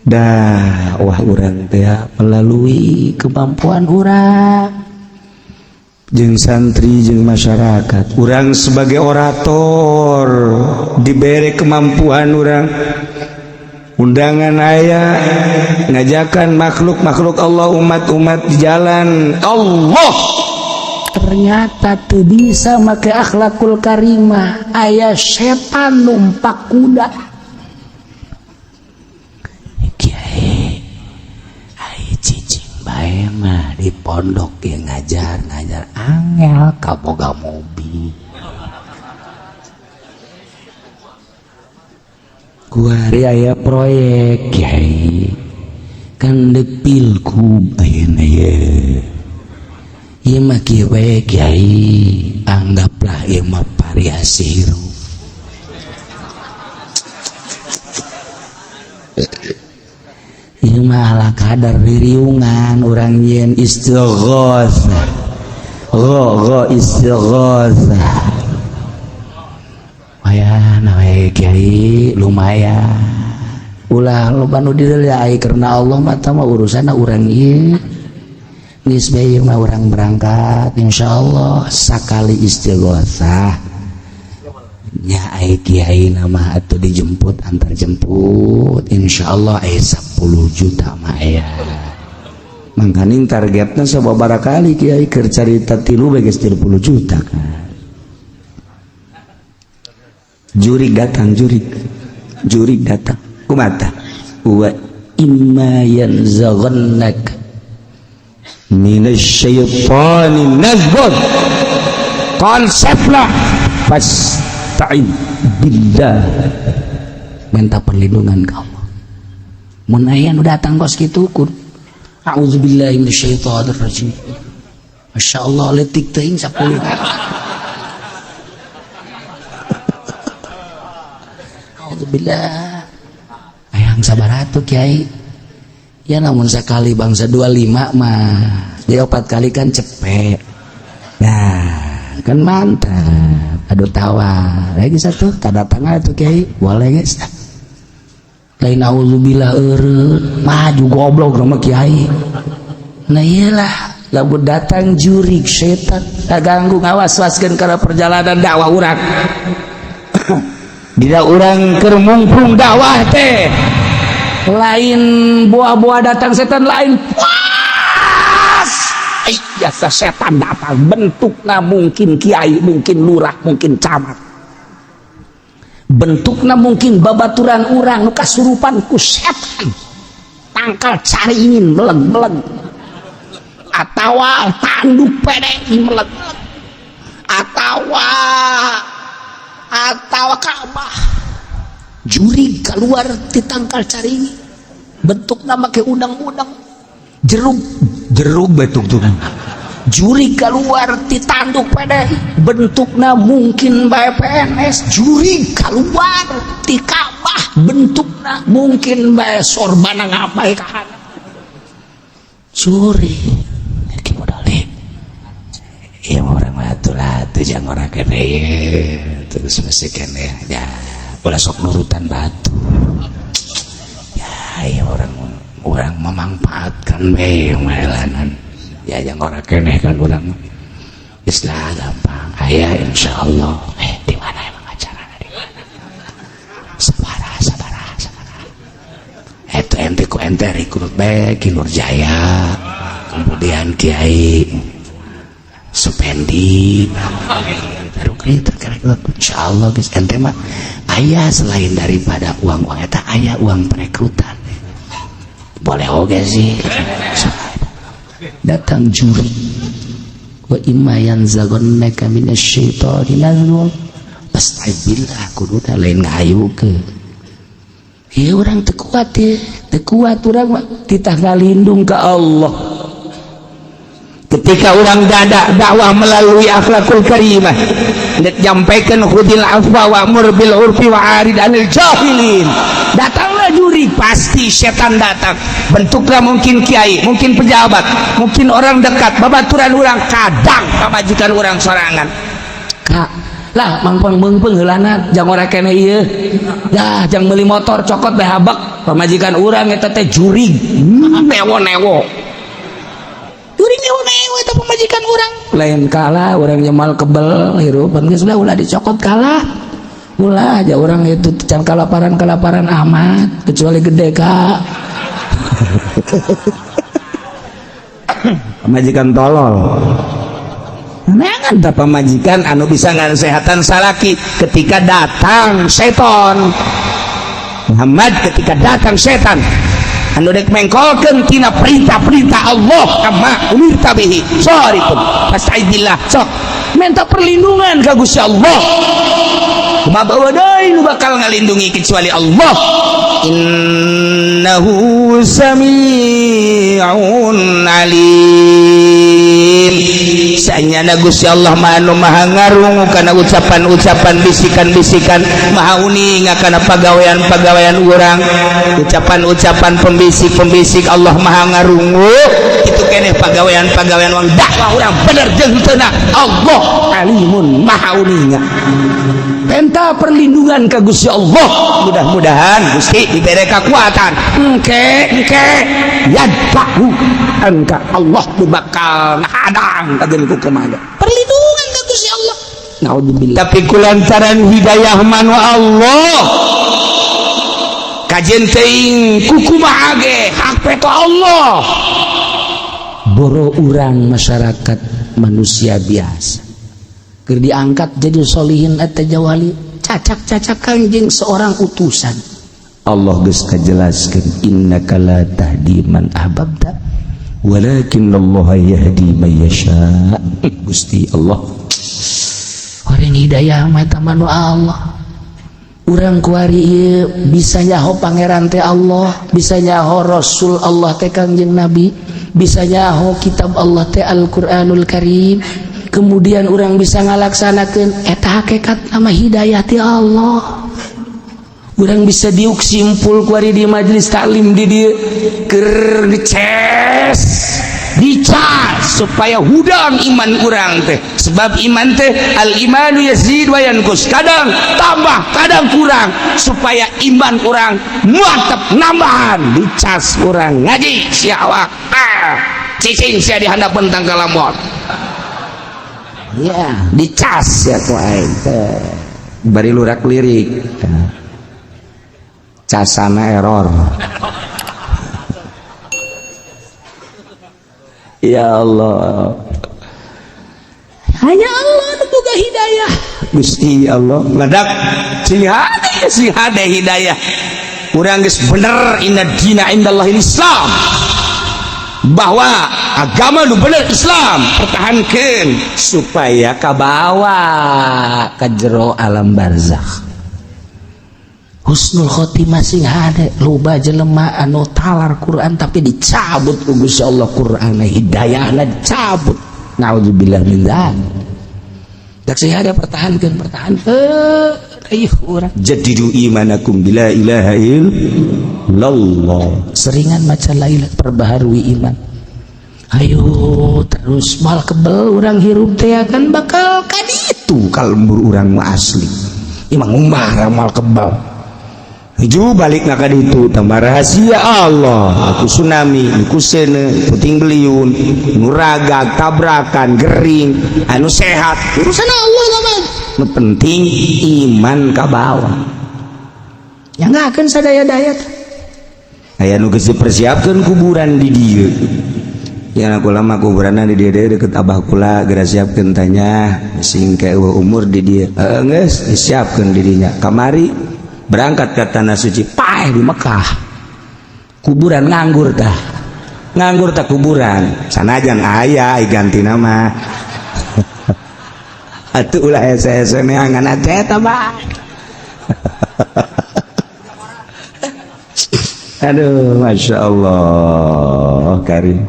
dah wah, urang teh melalui kemampuan urang jeung santri jeung masyarakat. Urang sebagai orator diberi kemampuan, urang undangan aya, ngajakan makhluk-makhluk Allah, umat-umat di jalan Allah. Ternyata tuh bisa make akhlakul karimah. Aya setan numpak kuda. "Kiai, ai cicing bae mah di pondok ya, ngajar ngajar angel kaboga mobil." "Kuari aya proyek, Kiai, kan dek pilgub ayeuna ye. Ieu mah kieu bae, Kiai, anggaplah ieu mah variasi hirup. Ieu mah ala kadar ririungan urang nyieun istighotsah, gho gho istighotsah. Lumayan we, Kiai, lumayan. Ulah loba nu dideuleu karena Allah mah, mah urusanna urang ieu. Geus bae mah urang berangkat, insyaallah." Sakali istighotsah nya, ai kiai nama atau dijemput, antar jemput, insyaallah aya 10 juta mah aya. Mangkaning targetna sababaraha kali, Kiai, keur carita tilu bae geus 30 juta kan. Jurig datang, jurig jurig datang kumata Wa imma yanzaghannak minasyaitani nazghun, konseplah fasta'id billah. Minta perlindungan ke Allah. Mun aya nu datang kos kitu kun, "A'udzubillahi minasyaitonir rajim." Masya Allah, letik teuing 10. A'udzubillah. Hayang sabar atuh, Kiai. Ya, namun sekali bangsa 25 mah dia opat kali kan cepet. Nah, kan mantap. Aduh, tawa lagi satu tanda tangan tuh, Kiai, boleh guys. Lain auzubillah eureun, maju goblok sama Kiai. Nah, iyalah, lamun datang jurig setan tak ganggu, ngawas-waskeun kana perjalanan dakwah urang. Dina urang keur mungprung dakwah teh lain buah-buah datang setan, lain puas jasa setan datang bentukna mungkin kiai, mungkin lurah, mungkin camat, bentukna mungkin babaturan urang nu kasurupan ku setan, tangkal caringin meleg-meleg atawa tanduk pede meleg atawa atawa Ka'bah. Jurig keluar di tangkal caringin, bentukna make udang-udang jeruk. Jeruk betuk tuh. Jurig keluar di tanduk pede, bentukna mungkin bae PNS. Jurig keluar di Ka'bah, bentukna mungkin bae sorbana ngapai kahana. Jurig ki modal. Iya, orang atuh atuh jangan orang kene terus masih kene ya, ulah sok nurutan batu ya. Iya, orang orang memanfaatkan we melanan ya, jangan orang kene kan. Orang istilah gampang aya, insyaallah. Di mana emang acara, di mana? Sabara sabara sabara itu ente ku ente rekrut bae Ki Nurjaya, kemudian Kiai Supendi. Insyaallah guys, ente mah aya selain daripada uang-uang eta aya uang perekrutan, boleh oge sih. Datang juri, wa imma yanzaghannaka minasyaitani nazghun fasta'idz billah. Kudu lain ngahayukeun ieu, urang teu kuat ye, teu kuat urang mah titah ngalindung ka Allah. Ketika orang dada dakwah melalui akhlakul karimah, nyampaikan khudzil afwa wa'mur bil urfi wa arid anil jahilin, datanglah. jurig, pasti setan datang. Bentuknya mungkin kiai, mungkin pejabat, mungkin orang dekat, babaturan orang, kadang pamajikan orang sorangan. Kak lah, mangpeng meungpeung heulana, jang ora keneh ieu dah, jang meuli motor cokot bae habak. Pamajikan urang eta teh jurig, newo-newo. Jurig newo-newo eta pamajikan urang. Lain kalah urang nyemal kebel hirup geus lah, ulah dicokot kalah, ulah aja orang itu can kalaparan-kalaparan amat, kecuali gede kak. Pamajikan tolol. Neangan tak pamajikan anu bisa ngasehatan salaki ketika datang seton. Muhammad, ketika datang setan anu dek mengkolkeun tina perintah-perintah Allah, kama umirta bihi soripun fasta'idillah, sok minta perlindungan ka Gusti Allah. Kumaha bawa deui nu bakal ngalindungi kecuali Allah? Innahu sami'un alim. Sanyana Gusti Allah mah anu maha ngarungu kana ucapan-ucapan, bisikan-bisikan, maha uninga kana pagawean-pagawean urang, ucapan-ucapan pembisik-pembisik. Allah maha ngarungu itu keneh pagawean-pagawean urang, dakwah urang bener jeung henteu. Allah alimun, maha uninga. Minta perlindungan ke Gusti Allah. Mudah-mudahan Gusti diberi kekuatan engke engke yadfa'u engka Allah nu bakal ngahadang kajen ku kumaha perlindungan ke Gusti Allah. Naudzubillah. Tapi kulantaran hidayah manu Allah, kajen teuing kukumaha ge hak peto Allah. Boro urang masyarakat manusia biasa keur diangkat jadi solihin eta jawali, cacak-cacak kanjeng seorang utusan. Allah geus kajelaskeun, innaka la tahdi man ahbabta walakin Allah yahdi man yasha. Gusti Allah. Orang hidayah mah eta mah nu Allah. Urang kuari ieu bisa nyaho pangeran teh Allah, bisa nyaho Rasul Allah teh Kangjeng Nabi, bisa nyaho kitab Allah teh Al-Qur'anul Karim. Kemudian orang bisa ngalaksanakeun eta hakikat nama hidayah ti Allah. Urang bisa diuk simpul kuari di majelis taklim di dieu keur dices, dicas supaya hudang iman urang teh, sebab iman teh al imanu yazid wa yanqus, kadang tambah kadang kurang. Supaya iman urang mantep nambahan, dicas urang ngaji sia awak, ah cicing sia di handapeun tangkal lamot Ya, dicas ya ku aing teh bari lurak lirik casana error. Ya Allah, hanya Allah nu boga hidayah. Gusti Allah ngadak sing hade, sing hade hidayah urang geus bener. Inna dina indallahil Islam, bahwa agama nu bener Islam, pertahankeun supaya kabawa ka jero alam barzakh Husnul khotimah sing hade. Loba jelema anu talar Quran tapi dicabut ku Gusti Allah Quran, hidayahna dicabut. Naudzubillah min dzalik. Dak sing hade, pertahankeun, pertahankeun ayuh urang. Jadidu imanakum bila ilaha illallah. Seringan maca la ilaha, perbaharui iman. Ayo terus, mal kebel urang hirup teh akan bakal kaditu. Kalembur urang mah asli imang ngumbar mal kebal. Hiju balik ngaka ditu tambah rahasia Allah, aku tsunami, aku sene puting beliung, nuragag tabrakan gering, anu sehat urusan Allah mah. Nu penting iman ka bawah. Ya nggak akan sadaya-daya. Aya nu geus dipersiapkeun kuburan di dieu. Ya aku lama kuburanna di dieu deui deket abah kula, geura siapkeun tanya sing ke umur di dieu. Heeh, geus disiapkeun di dinya. Kamari berangkat ke tanah suci, paeh di Mekah. Kuburan nganggur tah. Nganggur tak kuburan. Sanajan aya ganti nama. Atuh ulah hese-hese neangan eta mah. Aduh, masya Allah, karim.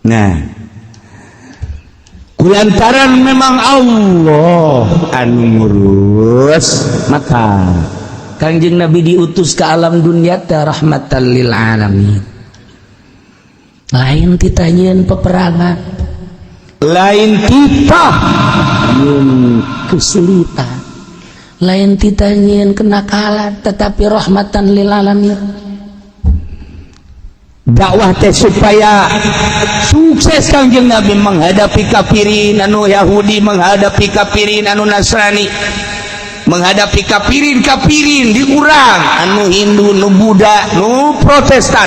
Nah, kulantaran memang Allah anu ngurus, maka Kangjeng Nabi diutus ke alam dunia teh rahmatan lil alamin. Lain titah nyieun peperangan, lain titah nyieun kesulitan, lain titah nyieun kenakalan, tetapi rahmatan lil alamin. Dakwah teh supaya sukses. Kangjeng Nabi menghadapi kafirin anu Yahudi, menghadapi kafirin anu Nasrani, menghadapi kafirin-kafirin di urang anu Hindu, nu Buddha, nu Protestan,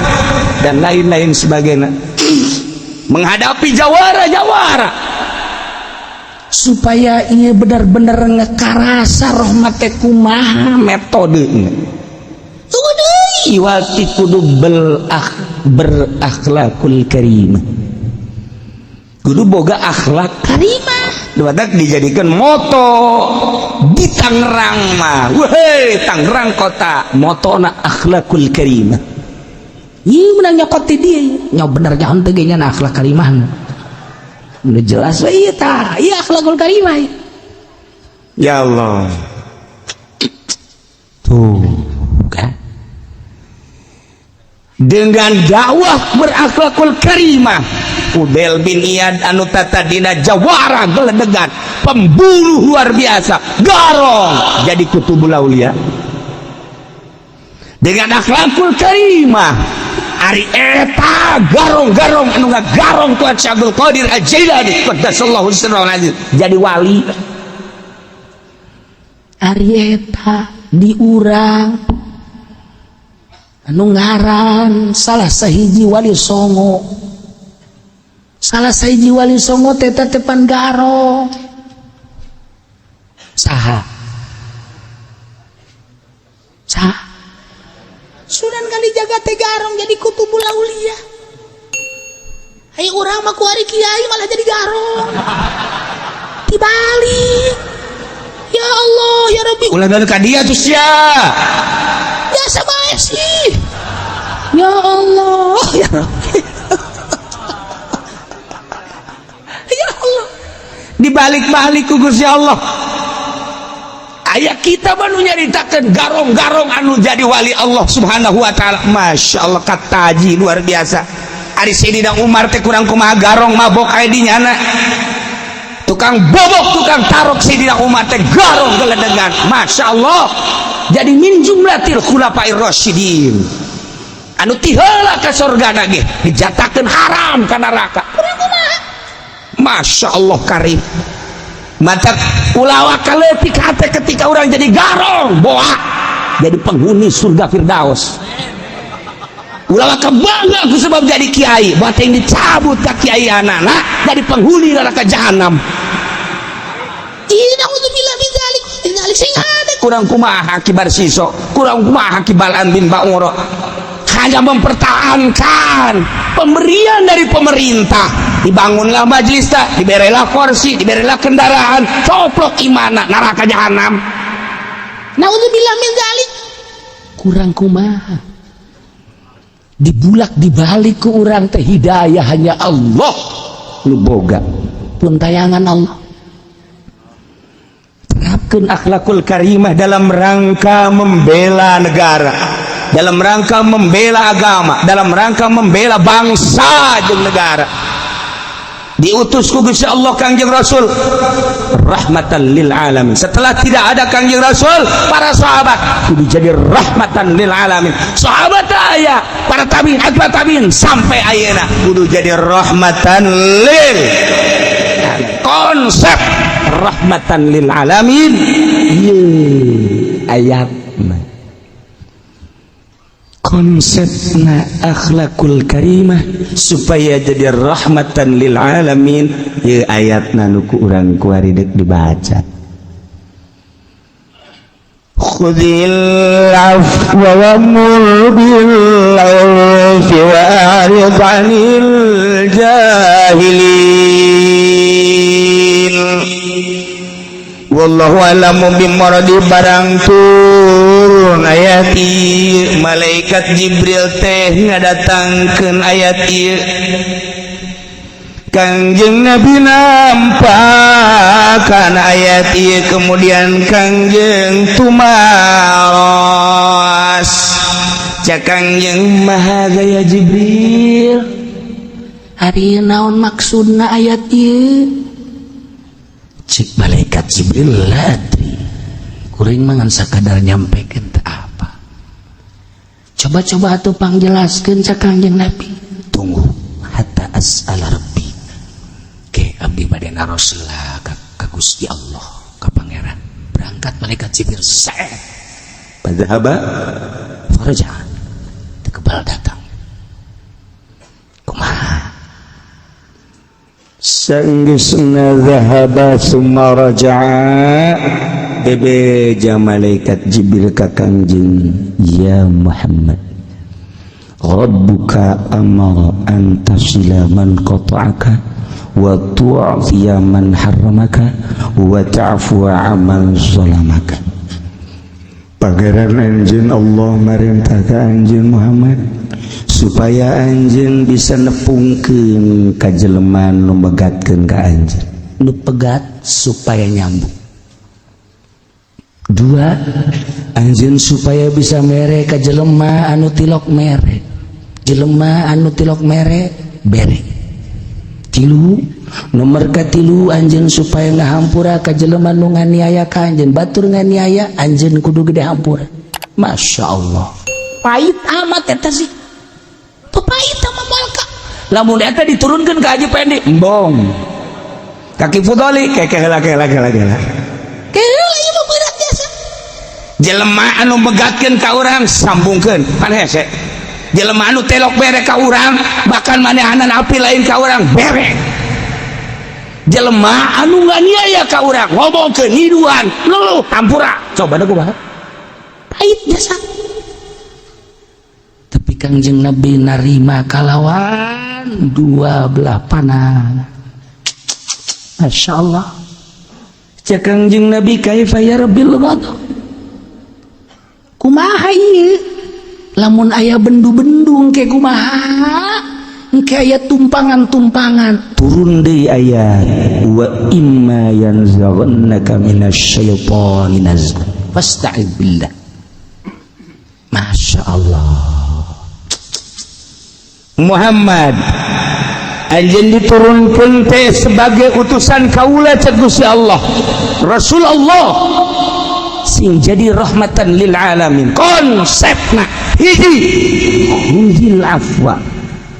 dan lain-lain sebagainya, menghadapi jawara-jawara supaya ia benar-benar ngekarasa rahmat teh kumaha metode. Iwati kudu berakhlakul karimah, kudu boga akhlak karimah. Batak dijadikan moto di Tangerang mah, weh, Tangerang kota motona akhlakul karimah. Iya, menang nyokot ti dia nyok bener nyaho teu ge nya akhlak karimah. Udah jelas we ieu tah, ieu akhlakul karimah. Ya Allah. Tuh kan. Dengan dakwah berakhlakul karimah, Fudail bin Iyad anu tatadina jawara geledegan, pembunuh luar biasa, garong, jadi kutubul aulia dengan akhlakul karimah. Ari eta garong-garong anu ngagarong Tuhan Syekh Abdul Qadir Al-Jailani qaddasallahu sirrahul aziz jadi wali. Ari eta di urang anu ngaran salah sahiji wali songo, salah sahiji wali songo teh tepan garong saha? Saha? Sunan Kalijaga teh garong jadi kutubul aulia. Ai urang mah kuari kiai malah jadi garong, dibalik. Ya Allah, ya Rabbi. Ulah dari ka dia tuh sia. Biasa bae sih. Ya Allah, ya Rabbi, ya Allah. Dibalik-balik ku Gusti Allah. Aya kita mah nu nyaritakeun garong-garong anu jadi wali Allah Subhanahu wa taala, Masya Allah, kataji luar biasa. Ari Sayyidina Umar teh kurang kumaha garong, mabok aya di nyana, tukang bobok, tukang tarok. Sayyidina Umar teh garong geledegan, Masya Allah, jadi min jumlatil khulafair rasyidin anu tiheula ka surga ge dijatakeun haram ka neraka. Kurang kumaha? Masya Allah, karim. Mata ulah kaletik hate ketika orang jadi garong, boa jadi penghuni surga Firdaus. Ulah bangga ku sebab jadi kiai, buat yang dicabut ke kiai anak-anak jadi penghuni neraka jahanam. Nauzubillah min dzalik. Dzalik sing hade. Kurang kumaha kibar siso, kurang kumaha kibalan bin Ba'uro, hanya mempertahankan pemberian dari pemerintah, dibangunlah majelis tak, diberilah kursi, diberilah kendaraan, coplok imana, neraka jahanam. Nauzubillah min dzalik. Kurang kumaha? Dibulak dibalik ku urang teh. Hidayah hanya Allah nu boga. Pun tayangan Allah. Terapkan akhlakul karimah dalam rangka membela negara, dalam rangka membela agama, dalam rangka membela bangsa jeung negara. Diutus ku Gusti Allah Kangjeng Rasul rahmatan lil alamin. Setelah tidak ada Kangjeng Rasul, para sahabat kudu jadi rahmatan lil alamin. Sahabat aya, para tabiin, atba tabiin, sampai ayeuna kudu jadi rahmatan lil konsep rahmatan lil alamin. Ye ayat konsepna akhlakul karimah supaya jadi rahmatan lil alamin. Ye ayatna nu ku urang kuari deuk dibaca. Khudil afwa wa'mur bil 'urfi wa'rid 'anil jahilin. Wallahu a'lamu bimuradi. Barang turun ayat ieu, malaikat Jibril teh ngadatangkeun ayat ieu, Kangjeng Nabi nampak kana ayat ieu, kemudian Kangjeng tumaros. Kawas cek Kangjeng, "Ma hadza ya Jibril?" Ari naon maksudna ayat ieu? Cek malaikat Jibril, "La adri, kuring mah ngan sakadar nyampekeun, teu apa." "Coba-coba atuh pangjelaskeun," cek Kangjeng Nabi. "Tunggu, hatta as'ala rabbi." Ke abdi bade naros lah ka Gusti Allah, ka Pangeran. Berangkat malaikat Jibril, set. Fadzahaba faraja, kebal datang. Kumaha? Sanggeusna zahaba summa raja'a, bebeja malaikat Jibril ka Kangjeng, "Ya Muhammad, Rabbuka amara an tasila man qata'aka wa tu'tiya man harramaka wa ta'fuwa amman zalamaka." Pangeran anjeun Allah marintah ka anjeun Muhammad supaya anjeun bisa nepungkeun ka jelema nu megatkeun ka anjeun. Nu pegat supaya nyambung. Dua, anjeun supaya bisa mere ka jelema anu tilok mere, jelema anu tilok mere bere. Tilu, nomor katilu, anjeun supaya ngahampura ka jelema nu nganiaya ka anjeun. Batur nganiaya, anjeun kudu gede hampura. Masya Allah, pahit amat eta sih. Pahit sama moal ka Lamun eta diturunkeun ka Haji Pendi, embong. Kaki Fudoli keke heula, heula, heula, heula. Keheula, ieu mah berat jasa. Jelema anu megatkeun ka urang, sambungkeun, pan hese. Jelema anu telok bere ka urang, bahkan manehanan api lain ka urang, bere. Jelema anu nganiaya ka urang, ngomongkeun, ngiduan, luluh, hampura. Coba da kumaha? Pahit jasa, tapi Kangjeng Nabi narima kalawan dua belah panah. Masya Allah. Cek Kangjeng Nabi, "Kaifa ya rabbil ghadab?" Kumaha ieu lamun aya bendu-bendung ke, kumaha engke aya tumpangan-tumpangan? Turun deui ayat, "Wa imma yanzaghannaka minasyaitani nazghun fasta'id billah." Masya Allah. Muhammad, anjeun diturunkeun teh sebagai utusan kaula, cek Gusti Allah, Rasul Allah sing jadi rahmatan lil alamin. Konsepna hiji, khudzil afwa,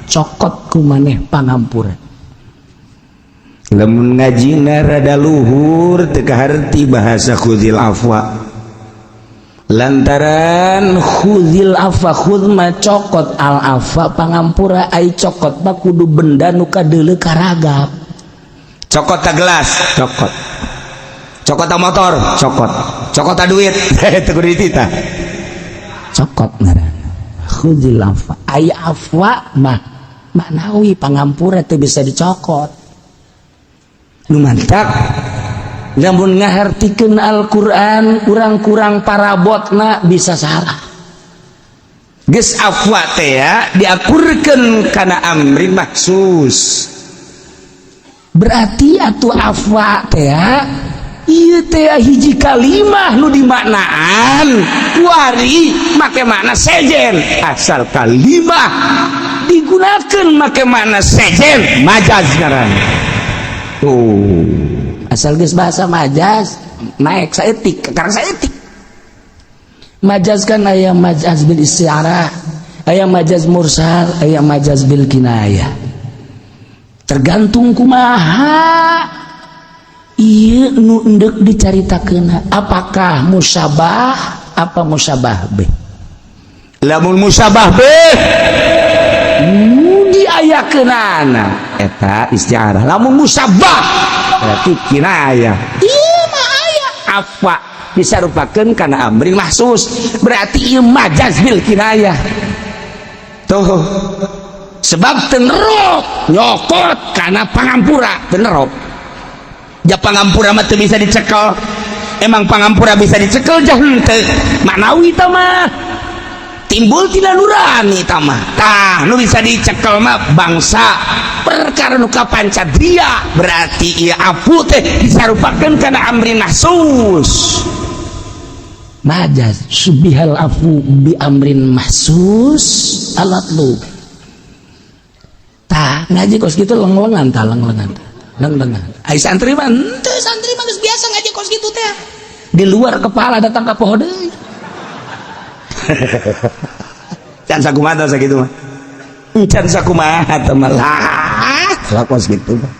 cokot ku maneh pangampura. Lamun ngajina rada luhur, teu kaharti bahasa khudzil afwa, lantaran khudzil afwa, khudz mah cokot, al afwa pangampura. Ai cokot mah kudu benda nu kadeuleu karagap. Cokot ta gelas, cokot. Cokot ta motor, cokot. Cokot ta duit, teu kudu dititah. Cokot ngaranna khudzil afwa. Ai afwa mah manawi, pangampura teu bisa dicokot. Nu mantak Namun ngahartikeun Al-Qur'an urang kurang parabotna, bisa salah. Geus afwa teh ya diakurkeun kana amri mahsus. Berarti atuh afwa teh ya, ieu teh hiji kalimah nu dimaknaan kuari make makna sejen. Asal kalimah digunakan make makna sejen, majaz ngaran tuh. Asal geus bahasa majaz, naik saeutik, karena saeutik. Majaz kan aya majaz bil isti'arah, aya majaz mursal, aya majaz bil kinayah, tergantung kumaha ieu nu endek dicaritakeun, apakah musyabah apa musyabah bih. Lamun musyabah bih Nu diayakeunana eta isti'arah, lamun musyabah berarti kinayah. Ieu mah aya Apa disarupakeun kana amri mahsus, berarti ieu majaz bil kinayah tuh, sebab tenerop nyokot kana pangampura. Tenerop ja pangampura mah teu bisa dicekel. Emang pangampura bisa dicekel? Jah henteu, maknawi tah mah timbul tina nurani tah mah. Tah, nu bisa dicekel mah bangsa perkara nu kapancadria. Berarti ieu afu teh disarupakeun kana amri mahsus. Majaz syubbihal afu bi amrin mahsus al-matlub. Tah ngaji kos gitu leng-lengan, tah leng-lengan, leng-lengan. Ai santri mah henteu, santri mah geus biasa ngaji kos gitu teh. Di luar kepala datang ka poho deui. Can sakumaha sakitu mah. Can sakumaha teh mah lah kos gitu mah.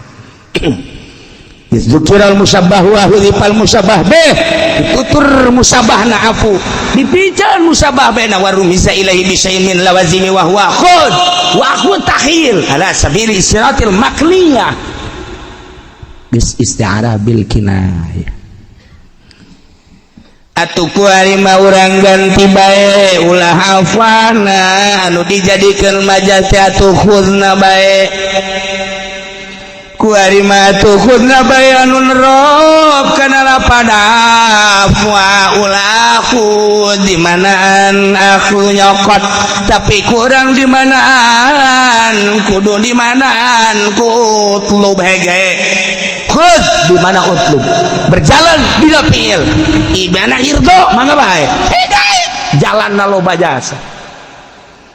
Dzukiral musabbah wa hudzifal musabbah bih, ditutur musabbahna afu, dipican musabbah bih na warumisa ilaihi bisyai'in min lawazimi wa huwa khud wa aku takhil ala sabili istiratil makliyah Geus isti'arah bil kinayah. Atuh ku ari mah urang ganti bae, ulah afana anu dijadikeun majaz teh, atuh khudna bae. Ku ari mah atuh khudna bae anu nerop kana lapad afwa, ulah khud di manaan aku nyokot, tapi kurang di manaan kudu di manaan ku utlub hege. Khud di mana utlub berjalan di fiil ibana irdo mangga bae hege jalan na loba jasa.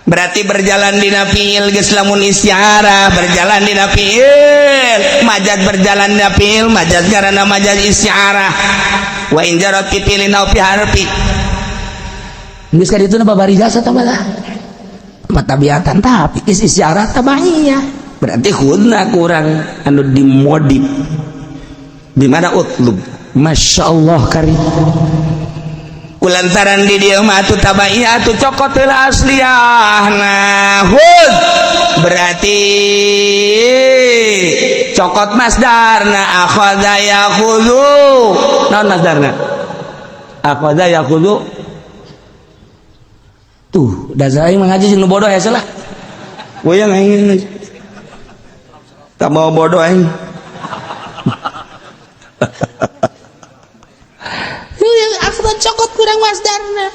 Berarti berjalan dina fiil geus lamun isti'arah berjalan dina fiil majaz, berjalan dina fiil majaz karena majaz isti'arah wa in jarat fi fi'lin aw fi harfi. Geus ka ditu na babari jasa tah lah matabiatan, tapi geus isti'arah tabaiyah. Berarti khudna kurang anu dimodif di mana utlub. Masya Allah karim. Kulantaran di dia mah atuh tabaiyah atuh cokot heula asliyah. Nah, hud berarti cokot masdarna akhadha yakhudhu. Naon masdarna akhadha yakhudhu? Tuh dasar aing mengaji jeung nu bodoh hese lah. Goyang aing ngaji tak mau bodoh aing. Akhadha cokot kurang masdarna.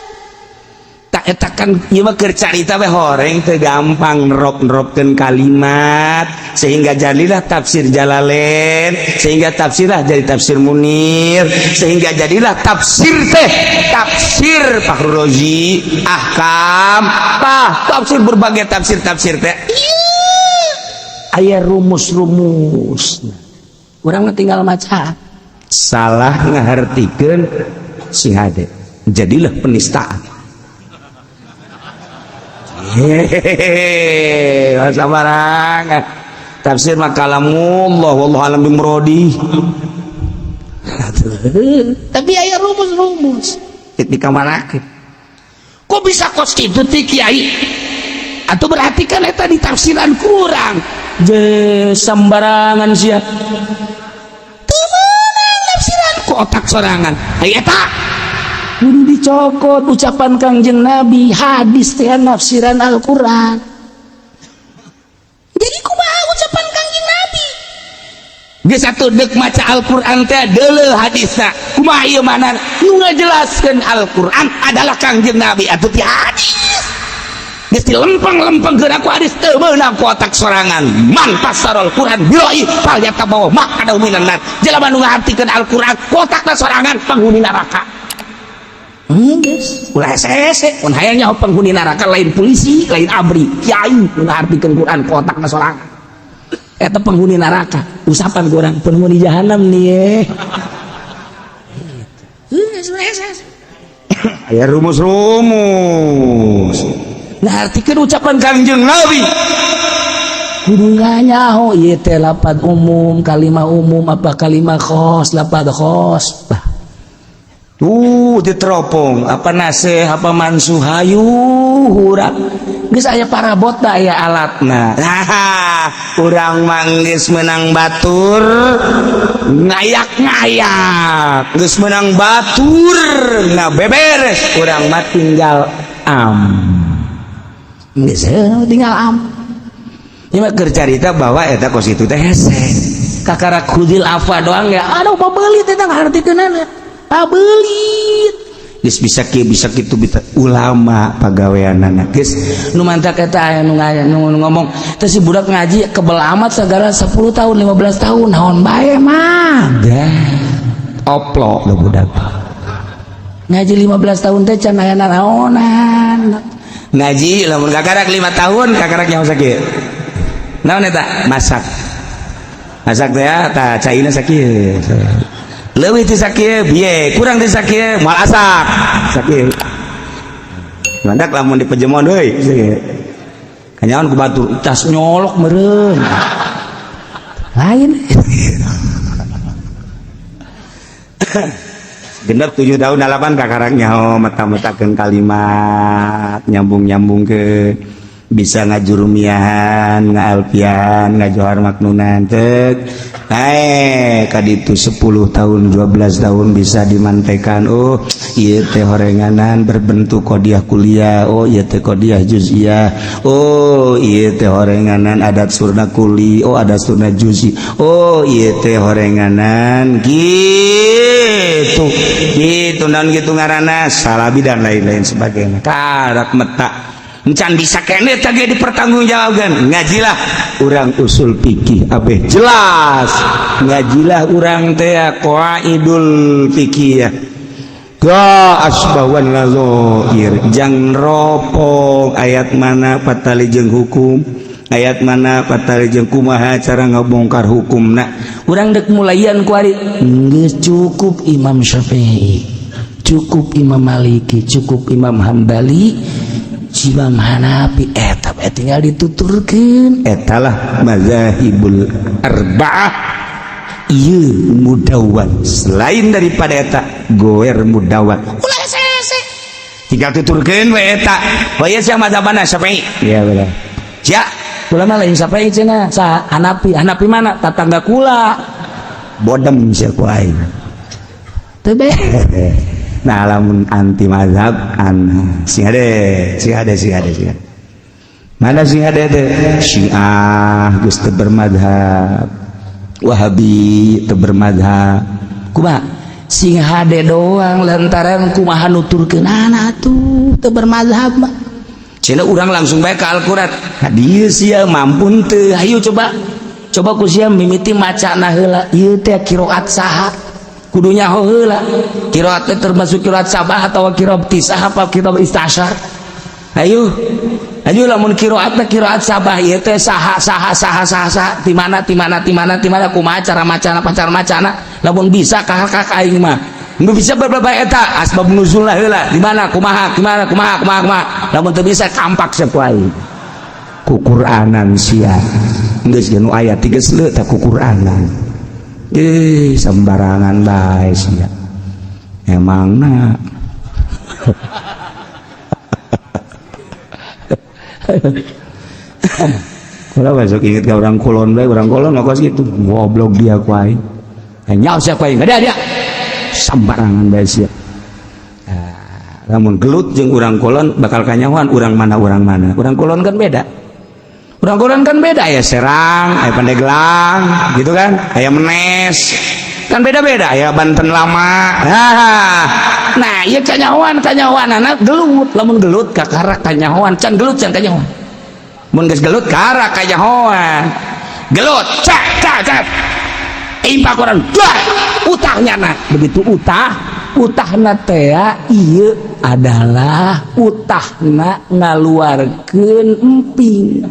Tak eta kan ieu mah keur carita we, horeng teu gampang nerop-neropkeun kalimat sehingga jadilah tafsir Jalalain, sehingga tafsirlah jadi tafsir Munir, sehingga jadilah tafsir teh tafsir Fakhrul Razi ahkam tah tafsir berbagai tafsir-tafsir teh aya rumus-rumus. Urang mah tinggal maca. Salah ngahartikeun si hade jadilah penistaan. Hehehe, sabarangan tafsir mah kalamullah wallahu alam bimuradi. Tapi aya rumus-rumus di kamarakeun. Kok bisa kos kitu ti kiai? Atau berarti kan eta ditafsiran kurang je sembarangan sia. Teu meunang nafsiran ku otak sorangan. Ai eta kudu dicokot ucapan Kangjeng Nabi, hadis teh nafsiran Al-Qur'an. Jadi kumaha ucapan Kangjeng Nabi? Geus atuh deuk maca Al-Qur'an teh deuleu hadisna. Kumaha ieu mana? Nu ngajelaskeun Al-Qur'an adalah Kangjeng Nabi atuh ti hadis. Geus dilempeng-lempengkeun aku hadis teu meunang ku otak sorangan. Man fassaral Qur'an bi ra'yi fal yatabawwa maq'adahu minan nar. Jelema nu ngahartikeun Al-Qur'an ku otakna sorangan penghuni neraka. Geus ulah hese-hese mun hayang nyaho penghuni neraka lain polisi, lain ABRI, kiai nu ngahartikeun Quran ku otakna sorangan. Eta penghuni neraka, usapan ku urang penghuni jahanam nih ye. Geus ulah hese-hese. Aya rumus-rumus. Ngahartikeun ucapan Kangjeng Nabi kudu nyaho ieu teh lapad umum, kalimah umum apa kalimah khos, lapad khos. Bah. Tuh diteropong apa nasih apa mansuh hayu hurang geus aya parabot da aya alatna. Nah, urang mah geus menang batur ngayak-ngayak, geus menang batur ngabeberes, urang mah tinggal am. Geus tinggal am. Ieu mah keur carita bahwa eta kos kitu teh hese. Kakara khudil afwa doang ya aduh pabelit eta ngahartikeunana. Pabelit. Geus bisa kieu bisa kitu bisa ulama pagaweanana geus nu mantak eta aya nu ngomong teh si budak ngaji kebel amat segala 10 tahun 15 tahun naon bae mah oplo lo budak. Ngaji 15 tahun teh can aya nanaonan. Ngaji lamun kakarak 5 tahun kakarak nyaho sakieu. Naon eta? Masak. Masak teh ya tah caina sakieu. Leuwih ti sakieu bieu, kurang ti sakieu moal asak. Sakieu. Mandak lamun dipejemon deui sakieu. Kanyaon ku batur tas nyolok meureun. Lain. Genep 7 tahun 8 kakarak nyaho meta-metakeun kalimat, nyambung-nyambungkeun, bisa ngajurumiahan, ngaalfian, ngajohar maknunan tek. Naik kaditu 10 tahun 12 tahun bisa dimantekan. Oh, ieu teh horenganan berbentuk qodiah kuliah. Oh, ieu teh qodiah juz'iyah. Oh, ieu teh horenganan adat surna kuli. Oh, adat surna juz'i. Oh, ieu teh horenganan gitu. Gitu naon gitu ngaranna salabi dan lain-lain sebagainya. Karak meta encan bisa kene teh ge dipertanggungjawabkeun. Ngajilah urang usul fikih abeh jelas. Ngajilah urang teh qaidul fikih. Ga asbawan nazair jang ropong ayat mana patali jeung hukum, ayat mana patali jeung kumaha cara ngabongkar hukumna. Urang dek mulayan kuari geus cukup Imam Syafi'i, cukup Imam Maliki, cukup Imam Hambali, Imam Hanafi, eta bae tinggal dituturkeun. Etalah mazahibul arba'ah ieu mudawwan. Selain daripada eta goer mudawwan. Ulah hese-hese. Tinggal tuturkeun we eta. Oh ieu sia mazhab mana Syafi'i? Iya benar. Sia kula mah lain Syafi'i cenah, saha Hanafi. Hanafi mana? Tatangga kula. Bodem sia ku aing. Teu be. Nah lamun anti mazhab an sing hade sing hade sing hade sing hade. Mana sing hade teh? Syiah geus teu bermadhab, Wahabi teu bermadhab. Kumaha? Sing hade doang lantaran kumaha nuturkeunana atuh teu bermadhab mah. Cenah urang langsung bae ka Al-Qur'an. Ka dieu sia mampu teu? Hayu coba. Coba ku sia mimiti macana heula. Ieu teh qiraat saha? Kudu nyaho heula. Qiraat teh termasuk qiraat sabah atau qiraat tisah apa qiraat istasyar? Ayo. Ayo lamun qiraatna qiraat sabah ieu teh saha saha saha saha saha di mana di mana di mana di mana kumaha cara macana pacar macana lamun bisa kakak aing mah. Nu bisa beberapa eta asbab nuzulna heula di mana kumaha kumaha kumaha kumaha kumaha lamun teu bisa kampak sia ku aing. Ku Qur'anan sia. Geus nu ayat 3 seuleuh teh ku Qur'anan. Sembarangan bae sia. Emangna. Kalau besok inget ke orang kulon bae, orang kulon mah kos gitu. Goblok dia ku aing. Nyaho sia ku aing. Ada dia. Sembarangan bae sia. Nah, lamun gelut jeung urang kulon bakal kanyahoan urang mana urang mana. Urang kulon kan beda. Urang kulon kan beda ya Serang, aya Pandeglang, gitu kan? Aya Menes. Kan beda-beda ya Banten lama. Nah, ieu kanyahoan kanyahoanana gelut, lamun gelut kakara kanyahoan, can gelut can kanyahoan. Mun geus gelut kakara kanyahoan. Gelut, cak cak cak. Impak urang, dah, utahnya na. Begitu utah, utahna teh ieu adalah utahna ngaluarkeun emping.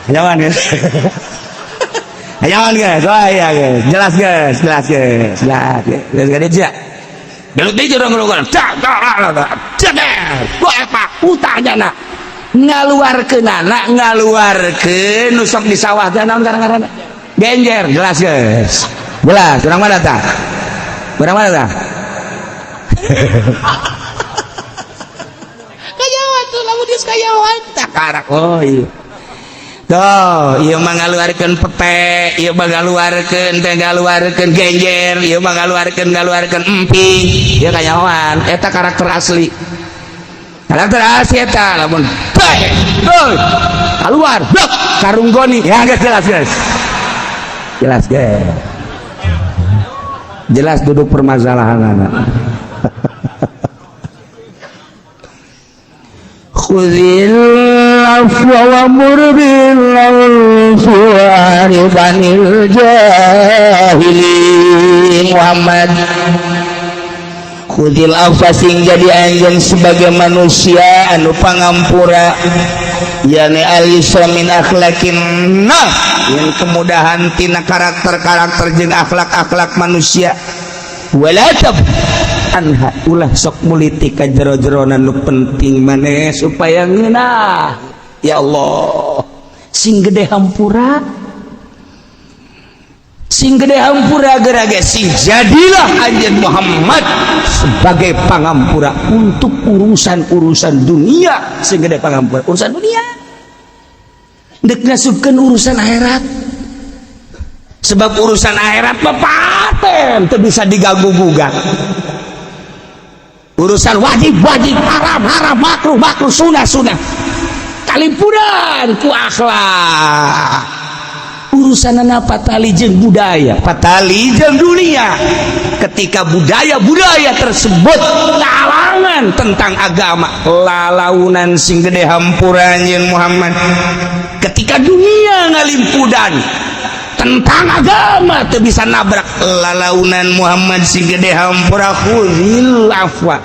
Kanyahoan guys. Kanyahoan guys. Oh iya guys. Jelas guys, jelas guys. Jelas. Jelas guys dia. Gelut deui urang gelut. Cak cak cak. Cak. Utahnya na. Ngaluarkeunana ngaluarkeun nu sok di sawah teh naon ngaran-ngaranna? Genjer, jelas guys. Jelas, urang mana tah? Urang mana tah? Kanyahoan tuh lamun geus kanyahoan tah karak. Oh iya. Tuh, ieu mah ngaluarkeun pete, ieu mah ngaluarkeun teh ngaluarkeun genjer, ieu mah ngaluarkeun ngaluarkeun emping. Ieu kanyahoan, eta karakter asli. Karakter asli eta lamun bae, keluar, blok, karung goni. Ya geus jelas guys. Jelas guys. Jelas duduk permasalahan anak. Khuzil afwa wa'mur bil 'urfi wa'rid 'anil jahilin. Muhammad Khudil afwa, sing jadi anjeun sebagai manusia anu pangampura, yani al-yusra min akhlaqin nas, yang kemudahan tina karakter-karakter jeung akhlak-akhlak manusia. Wala anha, ulah sok muliti ka jero-jerona nu penting maneh supaya ngeunah. Ya Allah, sing gede hampura, sing gede hampura geura ge sing jadilah anjeun Muhammad sebagai pangampura untuk urusan-urusan dunia. Sing gede pangampura urusan dunia, dek ngasupkeun urusan akhirat, sebab urusan akhirat mah paten teu bisa diganggu gugat. Urusan wajib wajib, haram haram, makruh makruh, sunah sunah, kalimpuran ku akhlak. Urusan patali jeung budaya, patali jeung dunia. Ketika budaya-budaya tersebut ngalangan tentang agama, lalaunan sing gede hampura anjeun Muhammad. Ketika dunia ngalimpudan tentang agama, teu bisa nabrak, lalaunan Muhammad sing gede hampura. Khudil afwa,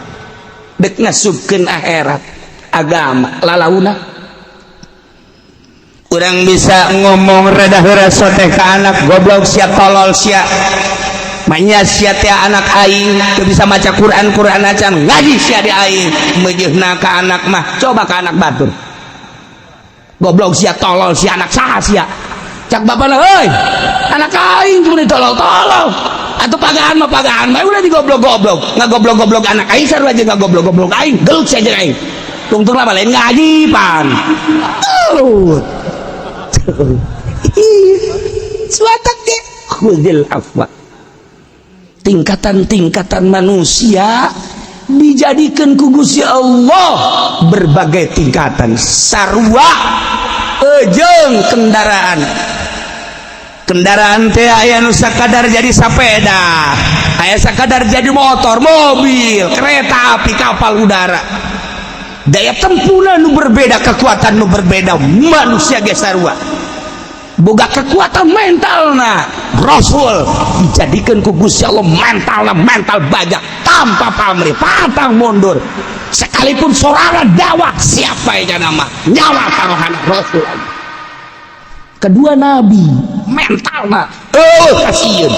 dek ngasupkeun akhirat agama, lalaunan. Urang bisa ngomong rada heura teh ka anak, "Goblok sia, tolol sia, manya sia teh anak aing, teu bisa maca Quran, Quran acan ngaji sia di aing." Meujeuhna ka anak mah, coba ka anak batur, "Goblok sia, tolol sia, anak saha sia?" Cak bapana, "Heuy, anak aing cuma ditolol-tolol atau pagaan mah, pagaan mah udah digoblok-goblok, ngagoblok-goblok anak aing sarua aja ngagoblok-goblok aing, gelut sia jeung aing." Tungtung lah lain ngaji pan. Gelut. Suatak ge khudil afwa. Tingkatan-tingkatan manusia dijadikan ku Gusti Allah berbagai tingkatan, sarua ejeng kendaraan. Kendaraan teh aya nu sakadar jadi sepeda, aya sakadar jadi motor, mobil, kereta api, kapal udara. Daya tempuhna nu berbeda, kekuatan nu berbeda. Manusia ge sarua boga kekuatan mental. Nah, Rasul dijadikan ku Gusti Allah mentalna mental baja, tanpa pamrih, pantang mundur sekalipun sorangan dakwah. Siapa yang nama nyawa taruhan Rasul. Kedua nabi mentalna, oh, kasihan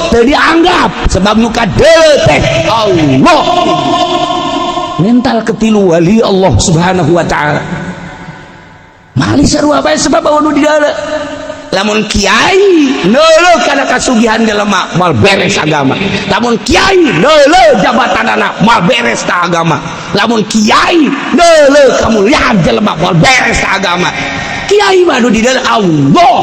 teu dianggap sebab nu kadeuleu teh Allah. Mental ketilu wali Allah Subhanahu wa Ta'ala. Mali sarua bae, sebab nu di dalam. Lamun kiai neuleuh kana kasugihan jelema, moal beres agama. Lamun kiai neuleuh jabatan anak, moal beres ta agama. Lamun kiai neuleuh kemuliaan jelema, moal beres ta agama. Kiai mah nu di dalam Allah.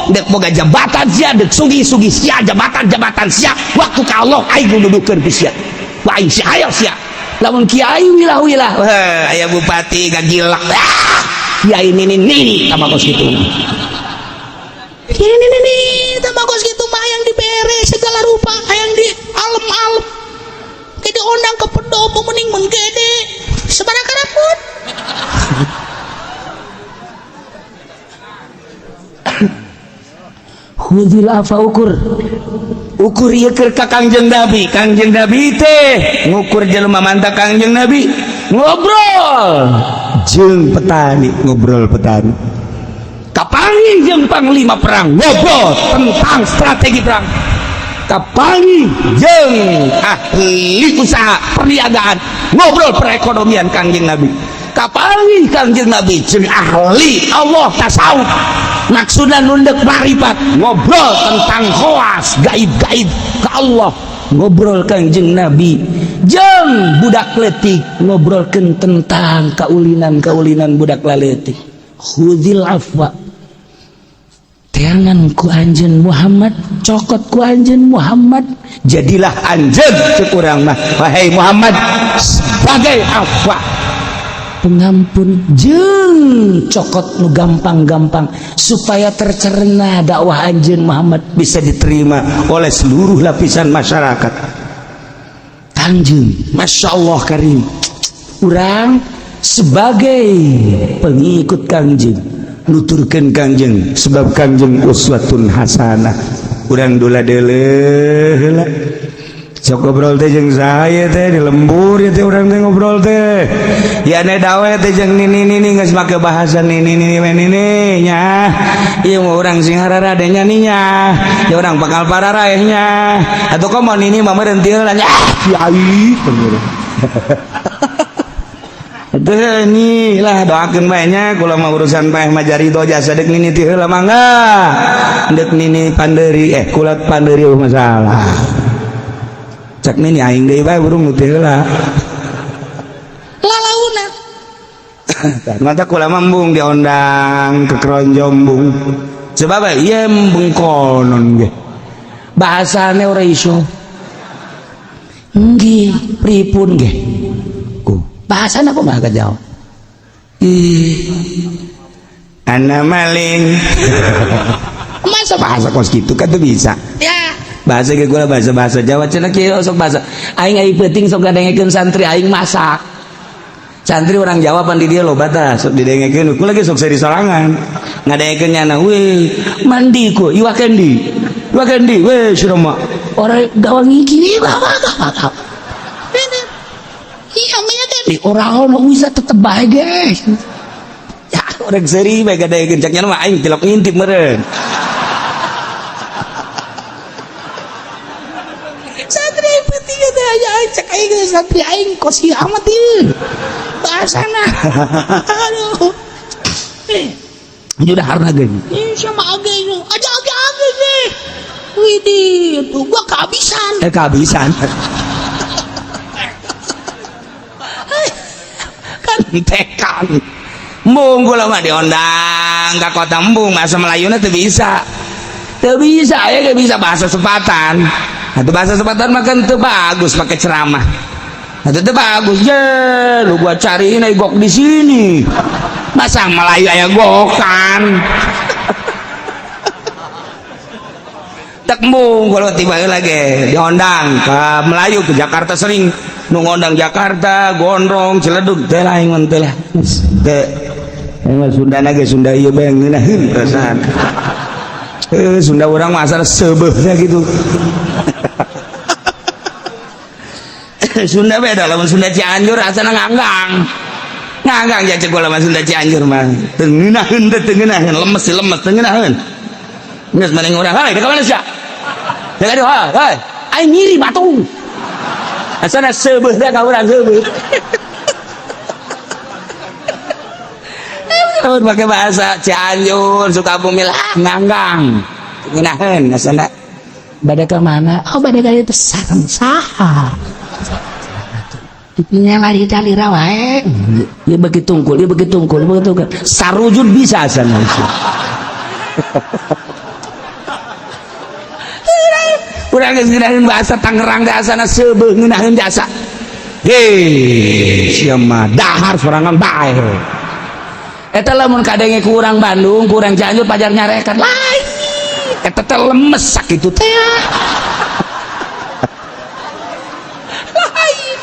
Dek boga jabatan sia, dek sugih-sugih sia, jabatan-jabatan sia, waktu ka Allah aing nu dudukeun ku sia. Wah, aing sia, ayo sia. Lamun kiai wilah-wilah, wah, aya bupati gagilak, ah, kiai nini nini sama kos kitu. Ini nih nih, tambah kos gitu mah yang dibere segala rupa, yang di alem-alem. Kayak diundang ke pendopo mending mun gede. Sabaraha karapun. Khudil afwa, ukur ukur ieu keur ka Kangjeng Nabi. Kangjeng Nabi teh ngukur jelema mantap. Kangjeng Nabi ngobrol jeung petani, ngobrol petani, kapanggih jeung panglima perang, ngobrol tentang strategi perang, kapanggih jeung ahli usaha perniagaan, ngobrol perekonomian. Kangjeng Nabi kapanggih, Kangjeng Nabi jeung ahli Allah tasawuf, maksudnya nundek marifat, ngobrol tentang khawas gaib-gaib ke Allah. Ngobrol Kangjeng Nabi jeung budak letik, ngobrolkeun tentang kaulinan-kaulinan budak laletik. Khudil afwa, teangan ku anjeun Muhammad, cokot ku anjeun Muhammad. Jadilah anjeun, cek urang mah, wahai Muhammad, sebagai afwa, pengampun jeung cokot nu gampang-gampang supaya tercerna dakwah anjeun Muhammad bisa diterima oleh seluruh lapisan masyarakat. Kangjeng Masya Allah Karim. Urang sebagai pengikut Kangjeng nuturkeun Kangjeng, sebab Kangjeng uswatun hasanah. Urang dula deuleu heula. Sok ngobrol teh jeung saya teh di lembur ya teh urang teh ngobrol teh. Ya ne dawe teh jeung nini nini geus make bahasa nini nini we nini nya. Ieu mah urang sing hararade nya nya. Ya urang bakal pararaeh nya. Atuh komo nini mah meureun teu nya. Kiai Itu ini lah doakeun bae nya kula mah urusan paeh mah jari jasa deuk nini ti heula mangga. Deuk nini pandeuri kula pandeuri masalah. Cek nini aing deui bae burung nu teu heula. Lalauna. Mata kula mah embung diondang ke keronjong embung. Sebab ieu embung konon ge. Bahasane ora iso. Nggih, pripun nggih? Bahasana kok mah jauh. Ih. Ana maling. Masa bahasa kos gitu kan tuh bisa. Ya. Bahasa ge gua bahasa-bahasa Jawa cenah kieu sok bahasa. Aing ai peuting sok ngadengekeun santri aing masak. Santri orang Jawa pan di dieu loba tah sok didengekeun. Ku lagi sok seri sorangan. Ngadengekeun nyana weh mandi ku iwak kendi. Iwak kendi weh sia mah. Orang gawang gini bapak. Iya di orang ono bisa tetep bae guys. Ya orang seri bae gadekeun cak nya mah aing tilok ngintip meureun. Santri penting teh aya cek aing santri aing kos ieu amat ieu. Bahasana. Aduh. Sudah harna ge. Ih sama age aja age age ge. Widih, tuh gua kehabisan. Kehabisan. Tekan embung kula mah diondang ka kota embung bahasa Melayuna teu bisa. Teu bisa aya ge bisa bahasa sepatan. Atuh bahasa sepatan mah kan teu bagus pakai ceramah. Atuh teu bagus je lu gua cariin ai gok di sini. Masa Melayu aya gokan. Tek embung kalau tiba lagi diondang ke Melayu ke Jakarta sering nu ngondang Jakarta, Gondrong, Ciledug teh lain mah teh lah. Teh emang Sunda ge Sunda ieu bae ngeunaheun perasaan. Sunda urang mah asal seubeuhna gitu. Sunda beda lamun Sunda Cianjur asalna nganggang. Nganggang ja cek lamun Sunda Cianjur mah. Teu ngeunaheun teh teu ngeunaheun, lemes sih lemes teu ngeunaheun. Geus maneh urang, "Hei, ka mana sia?" Deuk aduh, "Hei, aing ngiri batu." Asana seubeuh teh ka urang seubeuh. Lamun pake bahasa Cianjur, Sukabumi lah nganggang. Ngeunaheun asana. Bade ka mana? Oh, bade ka ditu sareng saha? Dipinya lari dalira wae. Ieu beuki tungkul, ieu beuki tungkul, beuki tungkul. Sarujud bisa asana. Urang geus ngeunaheun bahasa Tangerang teh asana seubeuh ngeunaheun jasa. Hei, sia mah dahar sorangan bae. Eta lamun kadenge ku urang Bandung, ku urang Cianjur pajar nyarekan. Lain. Eta teh lemes sakitu teh. Lain.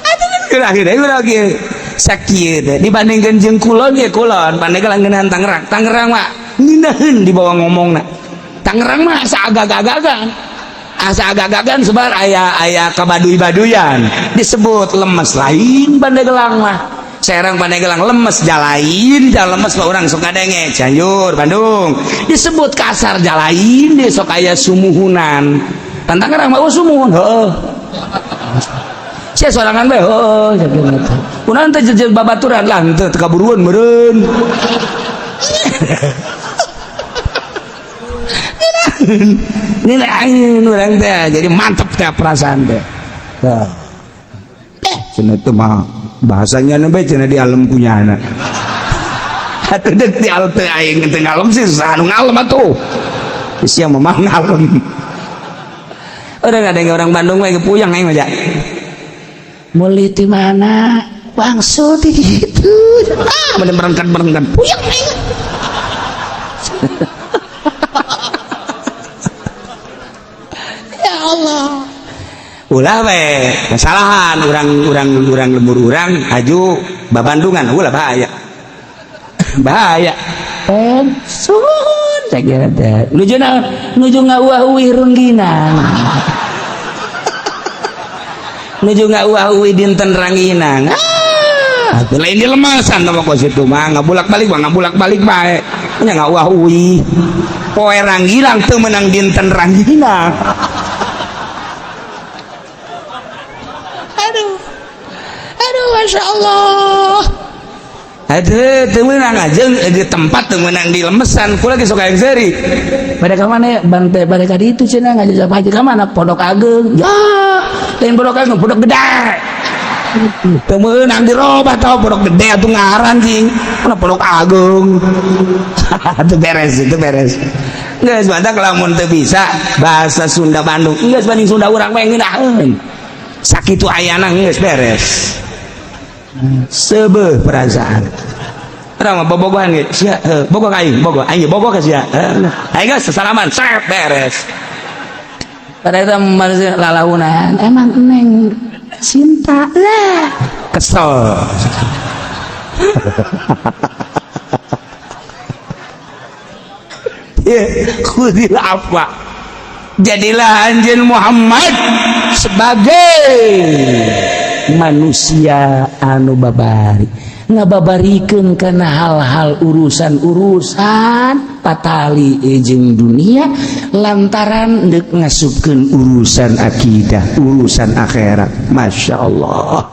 Atuh geus urang ge sakieu teh dibandingkeun jeung kulon ge kulon, Pandeglang ngeunaheun Tangerang. Tangerang mah ngeunaheun dibawa ngomongna. Tangerang mah asa agak-agagan. Asa agak-agagan sebar aya kabaduy-baduyan disebut lemes lain Pandeglang mah. Serang Pandeglang lemes jalain, jal lemes mah urang sok ngadenge Cianjur, Bandung. Disebut kasar jalain deui sok aya sumuhunan. Pan Tangerang mah sumuhun, heueuh. Sia sorangan bae heueuh sakieu teh. Kunaon teh jeung babaturan lah henteu teu kaburuan meureun. Ini lain orang teh jadi mantep teh perasaan teh. Cenah teh mah bahasanya nu bae cenah di alam punya anak. Atuh deuk di alam teh aing teh ngalem sih saha nu ngalem atuh. Sia mah ngalem. Urang ada orang Bandung mah puyeng aing mah ja. Meuli ti mana? Wangsul ti ditu. Ah, bener berengkat-berengkat puyeng aing. Ya Allah. Ulah we kesalahan urang lembur urang haju babandungan ulah bahaya. Bahaya. Suhun saya kira teh. Nuju naon? Nuju ngauah-uih rungginan. Nuju ngauah-uih dinten ranginang. Ah, lain di lemasan nama kos itu mah ngabulak-balik mah ngabulak-balik bae. Nya ngauah-uih. Poe rangginang teu meunang dinten rangginang. Aduh. Aduh, Masya Allah. Aduh, teu meunang aja di tempat teu meunang di lemesan. Kula ge sok hayang seuri. Pada ka mana bante pada ka ditu cenah ngajak haji ka mana Pondok Ageng. Ya, lain Pondok Ageng, Pondok Gede. Teu meunang dirobah tau Pondok Gede atuh ngaran cing. Mana Pondok Ageng. Itu beres, itu beres. Geus badak lamun teu bisa bahasa Sunda Bandung. Geus banding Sunda urang mah ngeunaheun. Sakitu ayana geus beres. Seubeuh perasaan. Urang mah bobogohan ge, sia bogoh ka aing, bogoh, aing bogoh ka sia. Aing geus sasalaman, sep beres. Pada itu manusia lalaunan, emang neng cinta lah. Kesel. Khudil afwa. Jadilah anjeun Muhammad sebagai manusia anu babari, ngababarikeun kana hal-hal urusan-urusan patali jeung dunia lantaran deuk ngasupkeun urusan akidah, urusan akhirat. Masya Allah.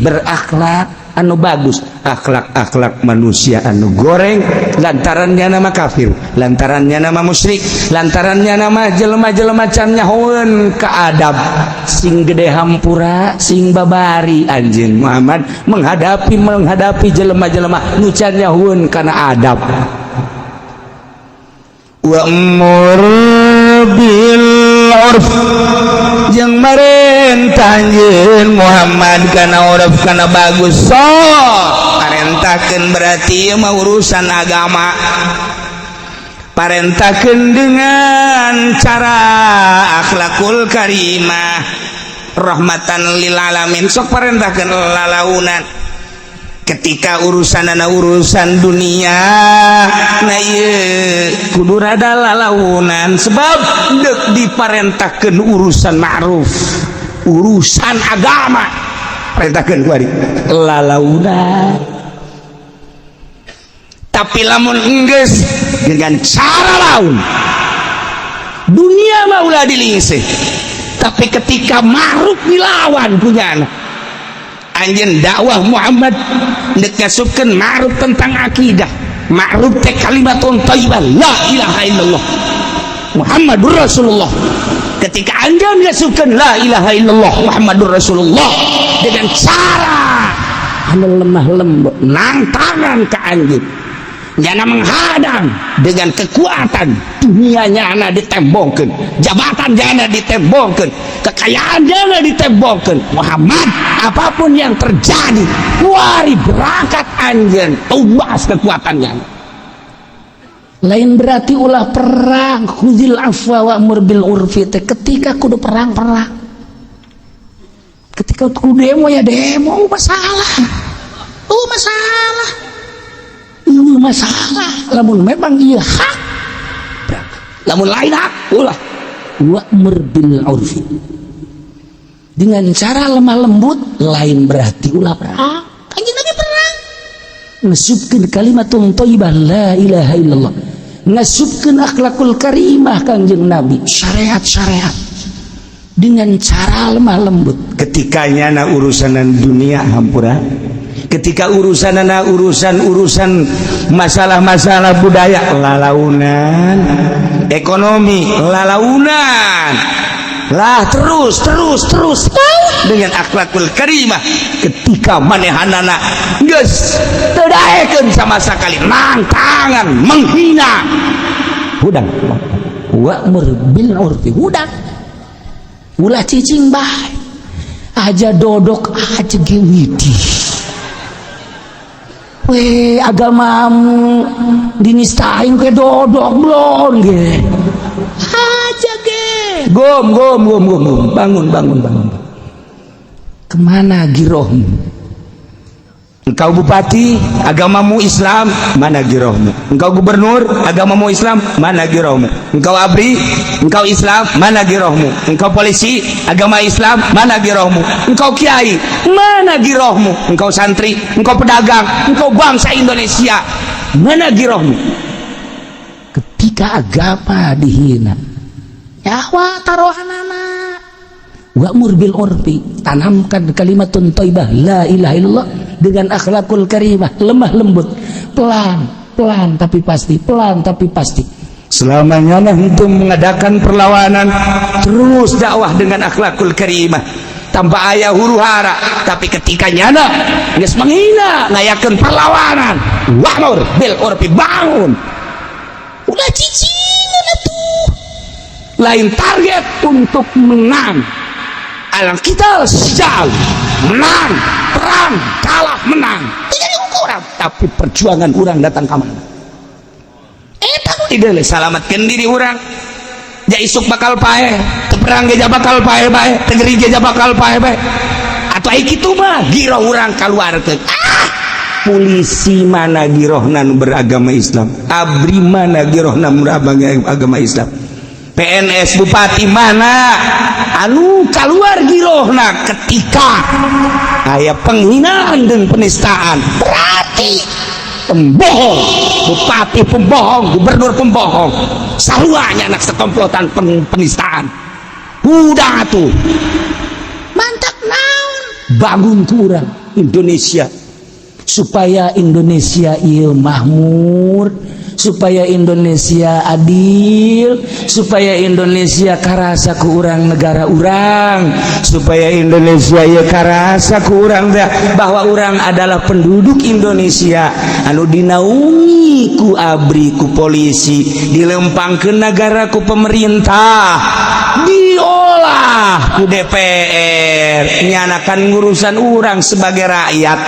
Berakhlak anu bagus, akhlak-akhlak manusia anu goreng lantarannya nama kafir, lantarannya nama musyrik, lantarannya nama jelema-jelema can nyahoeun ka adab. Sing gede hampura, sing babari anjeun Muhammad menghadapi jelema-jelema nu can nyahoeun kana adab. Wa'mur bil urf jeung marentah anjeun Muhammad kana urf kana bagus. Sok parentahkeun berarti ieu mah urusan agama. Parentahkeun dengan cara akhlakul karimah rahmatan lil alamin. Sok parentahkeun lalaunan. Ketika urusanana urusan dunia na ieu kudu rada lalaunan sebab deuk diparentahkeun urusan ma'ruf, urusan agama parentahkeun ku ari lalaunan. Tapi lamun enggeus dengan cara laun dunia mah ulah dilingsih, tapi ketika ma'ruf dilawan punya anjeun dakwah Muhammad deuk ngasupkeun ma'ruf tentang akidah, ma'ruf teh kalimatun thayyibah la ilaha illallah Muhammadur Rasulullah. Ketika anjeun ngasupkeun la ilaha illallah Muhammadur Rasulullah dengan cara anu lemah lembut, nangtangan ka anjeun, nyana menghadang dengan kekuatan dunia nyana ditembongkeun, jabatan nyana ditembongkeun, kekayaan nyana ditembongkeun. Muhammad apapun yang terjadi kuari berangkat anjeun tumbas kekuatannya. Lain berarti ulah perang. Khuzil afwa wa'mur bil urfi teh ketika kudu perang perang, ketika kudu demo ya demo, masalah masalah masalah. Lamun memang ieu hak, lamun lain hak ulah. Wa'mur bil urfi dengan cara lemah lembut, lain berarti ulah perang. Anjeun lagi perang ngasupkeun kalimatun thayyibah la ilaha illallah, ngasupkeun akhlakul karimah Kangjeng Nabi, syariat-syariat dengan cara lemah lembut. Ketika nyana urusanan dunia hampura, ketika urusanana urusan-urusan masalah-masalah budaya lalaunan, ekonomi lalaunan lah, terus terus terus dengan akhlakul karimah. Ketika manehanana geus teu daekeun sama sekali nangtangan menghina hudang, wa'mur bil urfi hudang, ulah cicing bae aja dodok aja ge widi. Weh agamamu dinistain ke dodok blon ge aja ge gom gom gom gom gom bangun bangun bangun. Kemana girohmu? Engkau bupati, agamamu Islam, mana girohmu? Engkau gubernur, agamamu Islam, mana girohmu? Engkau ABRI, engkau Islam, mana girohmu? Engkau polisi, agama Islam, mana girohmu? Engkau kiai, mana girohmu? Engkau santri, engkau pedagang, engkau bangsa Indonesia, mana girohmu? Ketika agama dihina, nyawa taruhanana. Wa'mur bil urfi, tanamkan kalimatun thayyibah la ilaha illallah dengan akhlakul karimah, lemah lembut, pelan pelan tapi pasti, pelan tapi pasti. Selamanya itu mengadakan perlawanan, terus dakwah dengan akhlakul karimah tanpa aya huru hara. Tapi ketika nyana geus menghina, ngayakeun perlawanan, wa'mur bil urfi, bangun, ulah cicingan atuh. Lain target untuk menang, alang kita sejal menang perang, kalah menang tidak ukuran, tapi perjuangan orang datang ke mana. Eta nu dideuleu, salamatkeun diri urang. Ja isuk bakal paeh, teu perang ge bakal paeh bae, teu gering ge bakal paeh bae. Atuh ai kitu mah giroh urang kaluarkeun. Ah, polisi mana girohna nu beragama Islam? ABRI mana girohna nu beragama Islam? PNS, bupati mana anu keluar girohna ketika aya penghinaan dan penistaan? Berarti pembohong, bupati pembohong, gubernur pembohong, saruanya anak sekomplotan penistaan. Udah tuh. Mantap naon? Bangun kurang Indonesia supaya Indonesia ieu makmur, supaya Indonesia adil, supaya Indonesia karasa ku urang negara urang, supaya Indonesia ya karasa ku urang teh bahwa urang adalah penduduk Indonesia anu dinaungi ku ABRI, ku polisi, dilempangkeun negara ku pemerintah, diolah ku DPR, nyanakan ngurusan urang sebagai rakyat.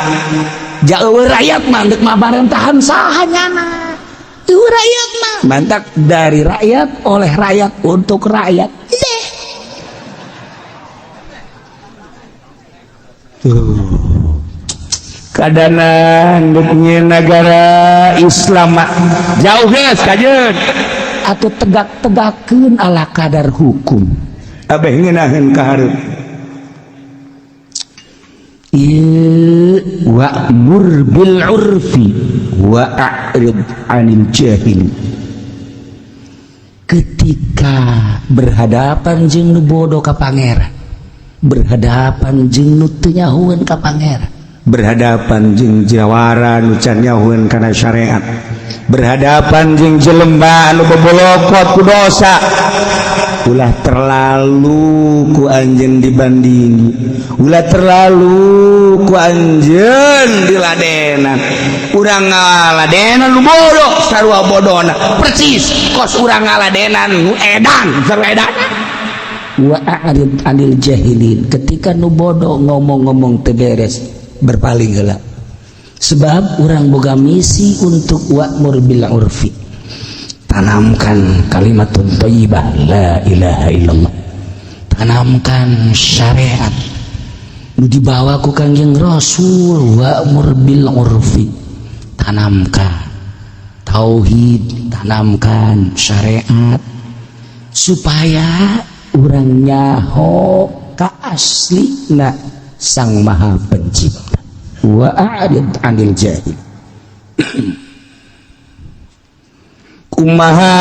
Jauh rakyat mah dek mah parentahan saha nyana? Itu rakyat mah. Mantap, dari rakyat, oleh rakyat, untuk rakyat deh. Tuh kadanan negara Islam jauh guys kajeun. Atau tegak-tegakeun ala kadar hukum. Abeh ngeunaheun ka hareup. Ieu wa'mur bil urfi wa a'rid 'anil jahil. Ketika berhadapan jeung nu bodoh ka pangeran, berhadapan jeung nu teu nyahoeun ka pangeran, berhadapan jeung jawara nu can nyahoeun kana syariat, berhadapan jeung jelema anu bobolokot ku dosa, ulah terlalu ku anjeun dibandingi, ulah terlalu ku anjeun diladenan. Urang ngaladenan nu bodoh sarua bodona, persis kos urang ngaladenan nu edan sarua edan. Wa a'rid 'anil jahilin, ketika nu bodoh ngomong-ngomong teu beres, berpaling heula, sebab urang boga misi untuk wa'mur bil urfi, tanamkan kalimat thayyibah la ilaha illallah, tanamkan syariat nu dibawa ku Kangjeng Rasul. Wa'mur bil urfi, tanamkan tauhid, tanamkan syariat supaya urang nyaho ka aslina Sang Maha Pencipta. Wa a'rid 'anil jahil. Kumaha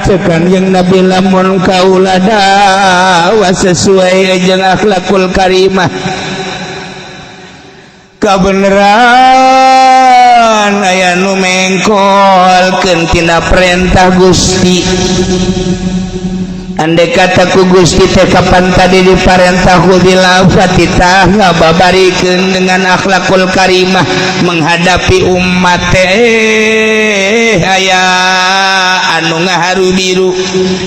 cekan yang Nabi, lamun kaula dakwah sesuai jeung akhlakul karimah, kabeneran aya nu mengkolkeun tina perintah Gusti. Andai kata ku Gusti teh kapan tadi diparentah khudil fatitah ngababarikeun dengan akhlakul karimah menghadapi umat teh, aya anu ngaharu biru,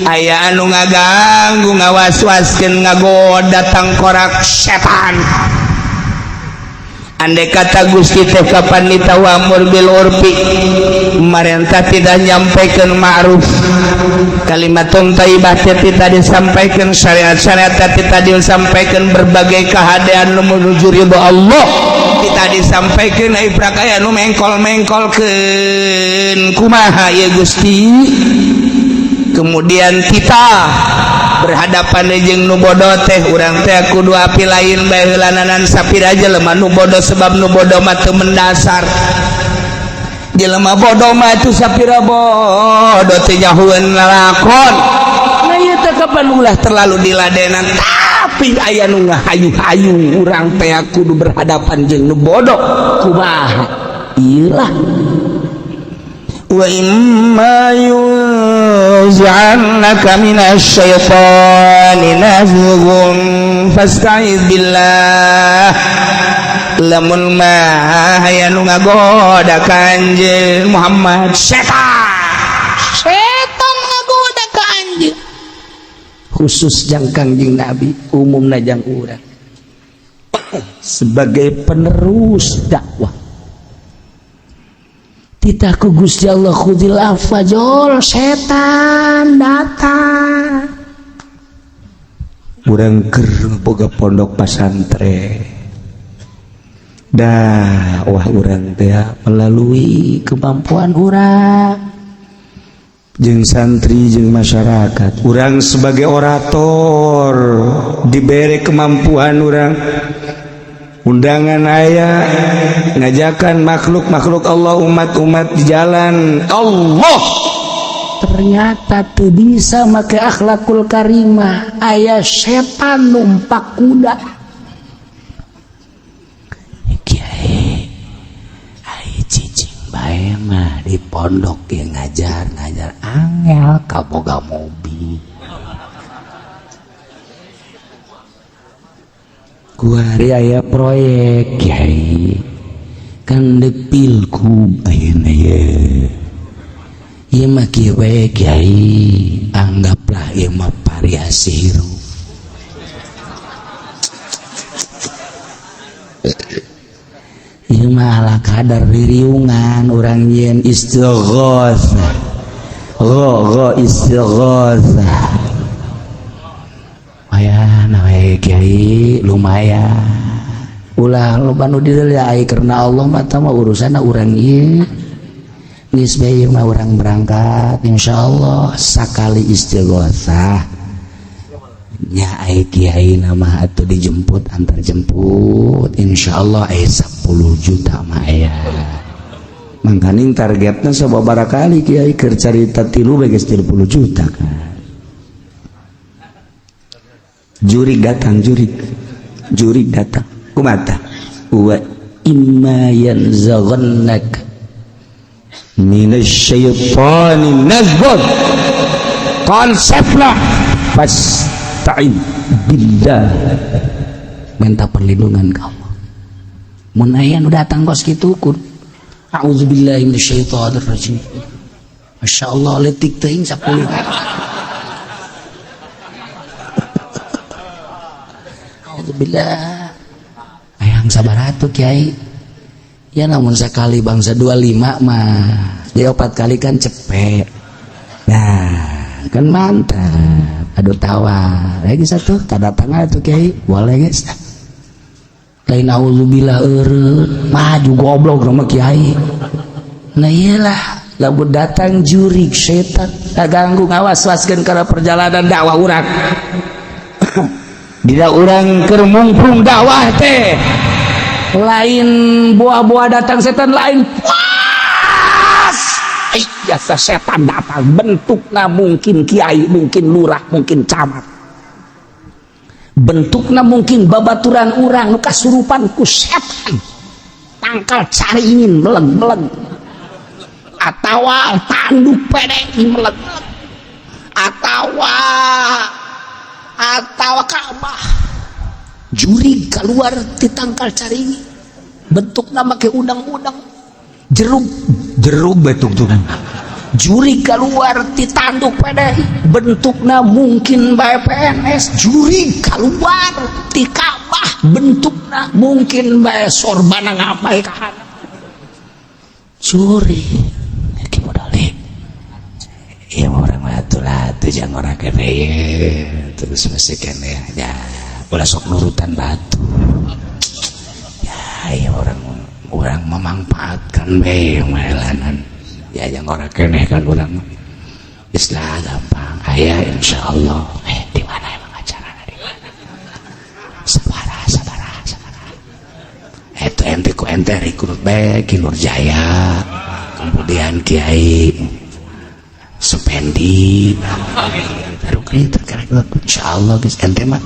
aya anu ngaganggu, ngawas-waskeun, ngagoda tangkorak setan. Andai kata Gusti teh kapan ditawamur bil urfi, marentah tidak nyampaikan ma'ruf, kalimatun thayyibah teh tidak disampaikan, syariat-syariat teh tidak disampaikan, berbagai keadaan menuju ridho Allah. Kita disampaikan ai prak aya nu mengkol-mengkolkeun kumaha ieu Gusti. Kemudian kita berhadapan jeung nu bodoh teh, urang teh kudu api lain bae heulananan sapira jelema nu bodoh, sebab nu bodoh mah teu mendasar. Jelema bodoh mah itu sapira bodoh teh nyahueun lalakon. Nah, ieu teh kapan ulah terlalu diladenan, tapi aya nu ngahayu-hayu urang teh kudu berhadapan jeung nu bodoh kumaha ieu lah. Wa imma yunzi'annaka minasyaitani nazghun fasta'idz billah. Lamun mah aya nu ngagoda ka anjeun Muhammad, setan Setan ngagoda ka anjeun, khusus jang Kangjeng Nabi, umumna jang urang sebagai penerus dakwah. Titah ku Gusti Allah, khudzil afwa, jol setan datang. Urang keur boga pondok pasantren, dah wah urang teh melalui kemampuan urang jeung santri jeung masyarakat. Urang sebagai orator diberi kemampuan, urang undangan aya ngajakan makhluk-makhluk Allah, umat-umat di jalan Allah. Ternyata tuh bisa make akhlakul karimah, aya setan numpak kuda. Kiai, ai cicing bae mah di pondok ya, ngajar ngajar angel kaboga mobil. Kuari aya proyek, Kiai, kan dek pilgub ayeuna ye. Ieu mah kieu bae, Kiai, anggaplah ieu mah variasi hirup. Ieu mah ala kadar ririungan urang yen istighotsah. Gho istighotsah. Lumayan we Kiai, lumayan. Ulah loba nu dideuleu ai karena Allah mah tah mah urusanna urang ieu. Geus bae ieu mah urang berangkat insyaallah sakali istighotsah. Nya ai kiai nama atuh dijemput antar jemput insyaallah ai 10 juta mah aya. Mangkaning targetna sababaraha kali kiai keur carita tilu bae geus 30 juta kan. Jurig datang, jurig. Jurig datang. Kumata. Wa imma yanzaghannak minasyaitani nazghun. Konseplah fasta'in billah. Minta perlindungan ke Allah. Mun aya nu datang kos kitu kun. A'udzubillahi minasyaitonir rajim. Masyaallah leutik teuing 10. Alhamdulillah. Ayang sabar atuh Kiai. Ya namun sekali bangsa 25 mah. Dia 4 kali kan cepet. Nah, kan mantap. Aduh tawa. Lagi satu tanda tangan atuh Kiai. Boleh guys. Lain auzubillah eureun, maju goblok sama Kiai. Nah iyalah, lamun datang jurig setan, ganggu ngawas-waskeun kana perjalanan dakwah urang. Tidak orang keur mungprung dakwah teh lain buah-buah datang setan lain puas. Jasa setan datang bentukna mungkin kiai, mungkin lurah, mungkin camat, bentukna mungkin babaturan urang nu kasurupan ku setan tangkal cari ingin meleg-meleg atawa tanduk pedek meleg atawa Ka'bah jurig keluar di tangkal cari bentuk nama ke udang-udang jeruk jeruk betuk tuh jurig keluar di tanduk PDI bentukna mungkin bae PNS jurig keluar di Ka'bah bentukna mungkin bae sorbana ngapai kahana jurig ki modal. Iya orang latu-latu jangan orang kene terus mesti kene ya ulah sok nurutan batu ya. Iya orang Urang memanfaatkan bae melanan ya, yang orang keneh kan urang mah. Geus lah, gampang aya insyaallah. Di mana emang acara, di mana? Sabaraha, sabaraha, sabaraha itu ente? Ku ente rekrut bae Ki Nurjaya, kemudian Kiai Supendi baru terrekrut, insyaallah. Geus, ente mah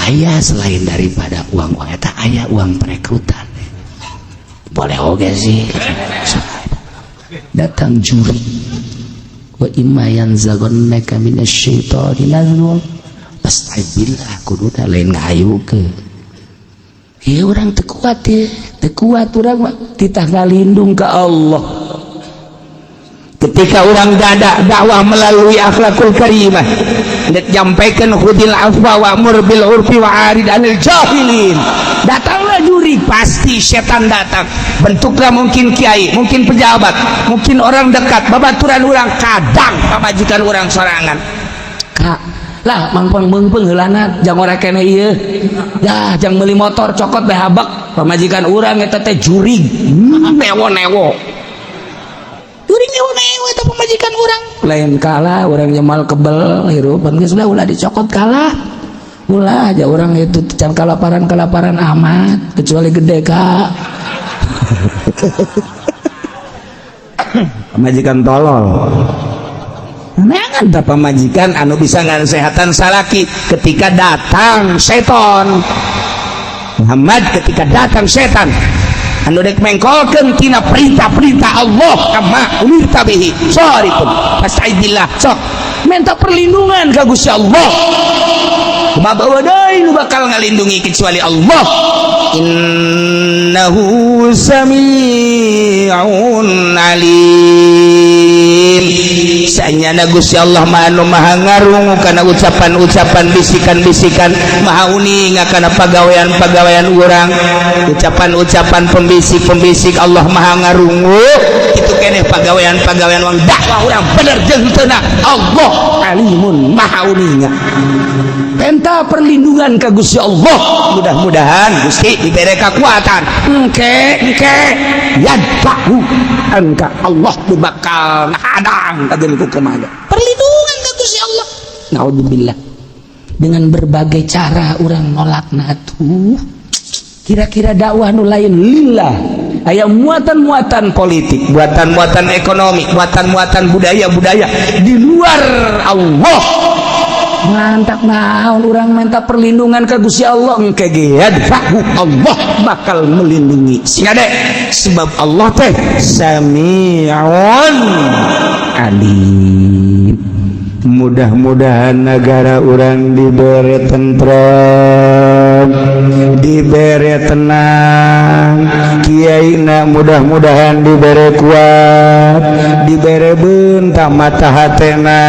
aya selain daripada uang-uang eta aya uang perekrutan, boleh oge sih. Datang juri, wa imma yanzaghannaka minasyaitani nazghun fasta'idz billah. Kudu lain ngayukeun ieu, urang teu kuat ya, teu kuat urang mah, titah ngalindung ka Allah. Ketika orang dada dakwah melalui akhlakul karimah, dek nyampaikan khudil afwa wa'mur bil urfi wa arid anil jahilin, datanglah juri. Pasti setan datang, bentuknya mungkin kiai, mungkin pejabat, mungkin orang dekat, babaturan orang, kadang pamajikan orang sorangan. Kak lah, mangpeng meungpeung heulana, jang ora keneh ieu dah, jang meuli motor cokot bae habak. Pamajikan urang eta teh jurig, newo-newo, jurig newo-newo eta pamajikan urang. Lain kalah urang nyemal kebel hirupan geus lah, ulah dicokot kalah, ulah aja. Orang itu can kalaparan kalaparan amat, kecuali gede kak. Pamajikan tolol. Neangan tah pamajikan anu bisa ngasehatan salaki ketika datang seton Muhammad, ketika datang setan anu dek mengkolkeun tina perintah-perintah Allah, kama umirta bihi soripun fasta'idillah, sok minta perlindungan ka Gusti Allah. Kumaha bawa deui nu bakal ngalindungi kecuali Allah? Innahu sami'un alim. Sanyana Gusti Allah mah anu maha ngarungu kana ucapan-ucapan, bisikan-bisikan, maha uninga kana pagawean-pagawean urang, ucapan-ucapan pembisik-pembisik, Allah maha ngarungu. Itu keneh pagawean-pagawean wang dakwah urang bener jeung henteu, Allah alimun, maha uninga. Minta perlindungan ka Gusti Allah. Mudah-mudahan Gusti diberi kekuatan. Engke engke yadfa'u angka Allah nu bakal ngahadang kajeun ku kumaha. Perlindungan ka Gusti Allah. Naudzubillah, dengan berbagai cara orang nolak. Nah tuh, kira-kira dakwah nu lain lillah aya muatan-muatan politik, buatan-muatan ekonomi, muatan-muatan budaya-budaya di luar Allah. Mantap, naon orang minta perlindungan ke Gusti Allah, engke ge yadfa'u, Allah bakal melindungi. Sing ade, sebab Allah teh sami'un alim. Mudah-mudahan negara orang diberi tentrem, diberi tenang, kiai na mudah-mudahan diberi kuat, diberi bentak mata hatena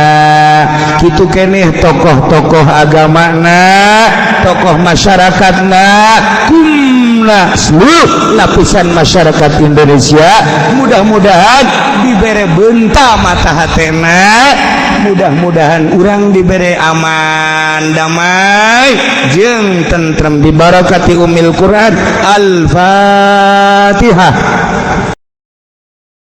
kitu keneh, tokoh-tokoh agama na, tokoh masyarakat na, kumna seluruh lapisan masyarakat Indonesia, mudah-mudahan diberi bentak mata hatena. Mudah-mudahan urang diberi aman, damai jeung tentrem, dibarakati umil Quran. Al-Fatihah.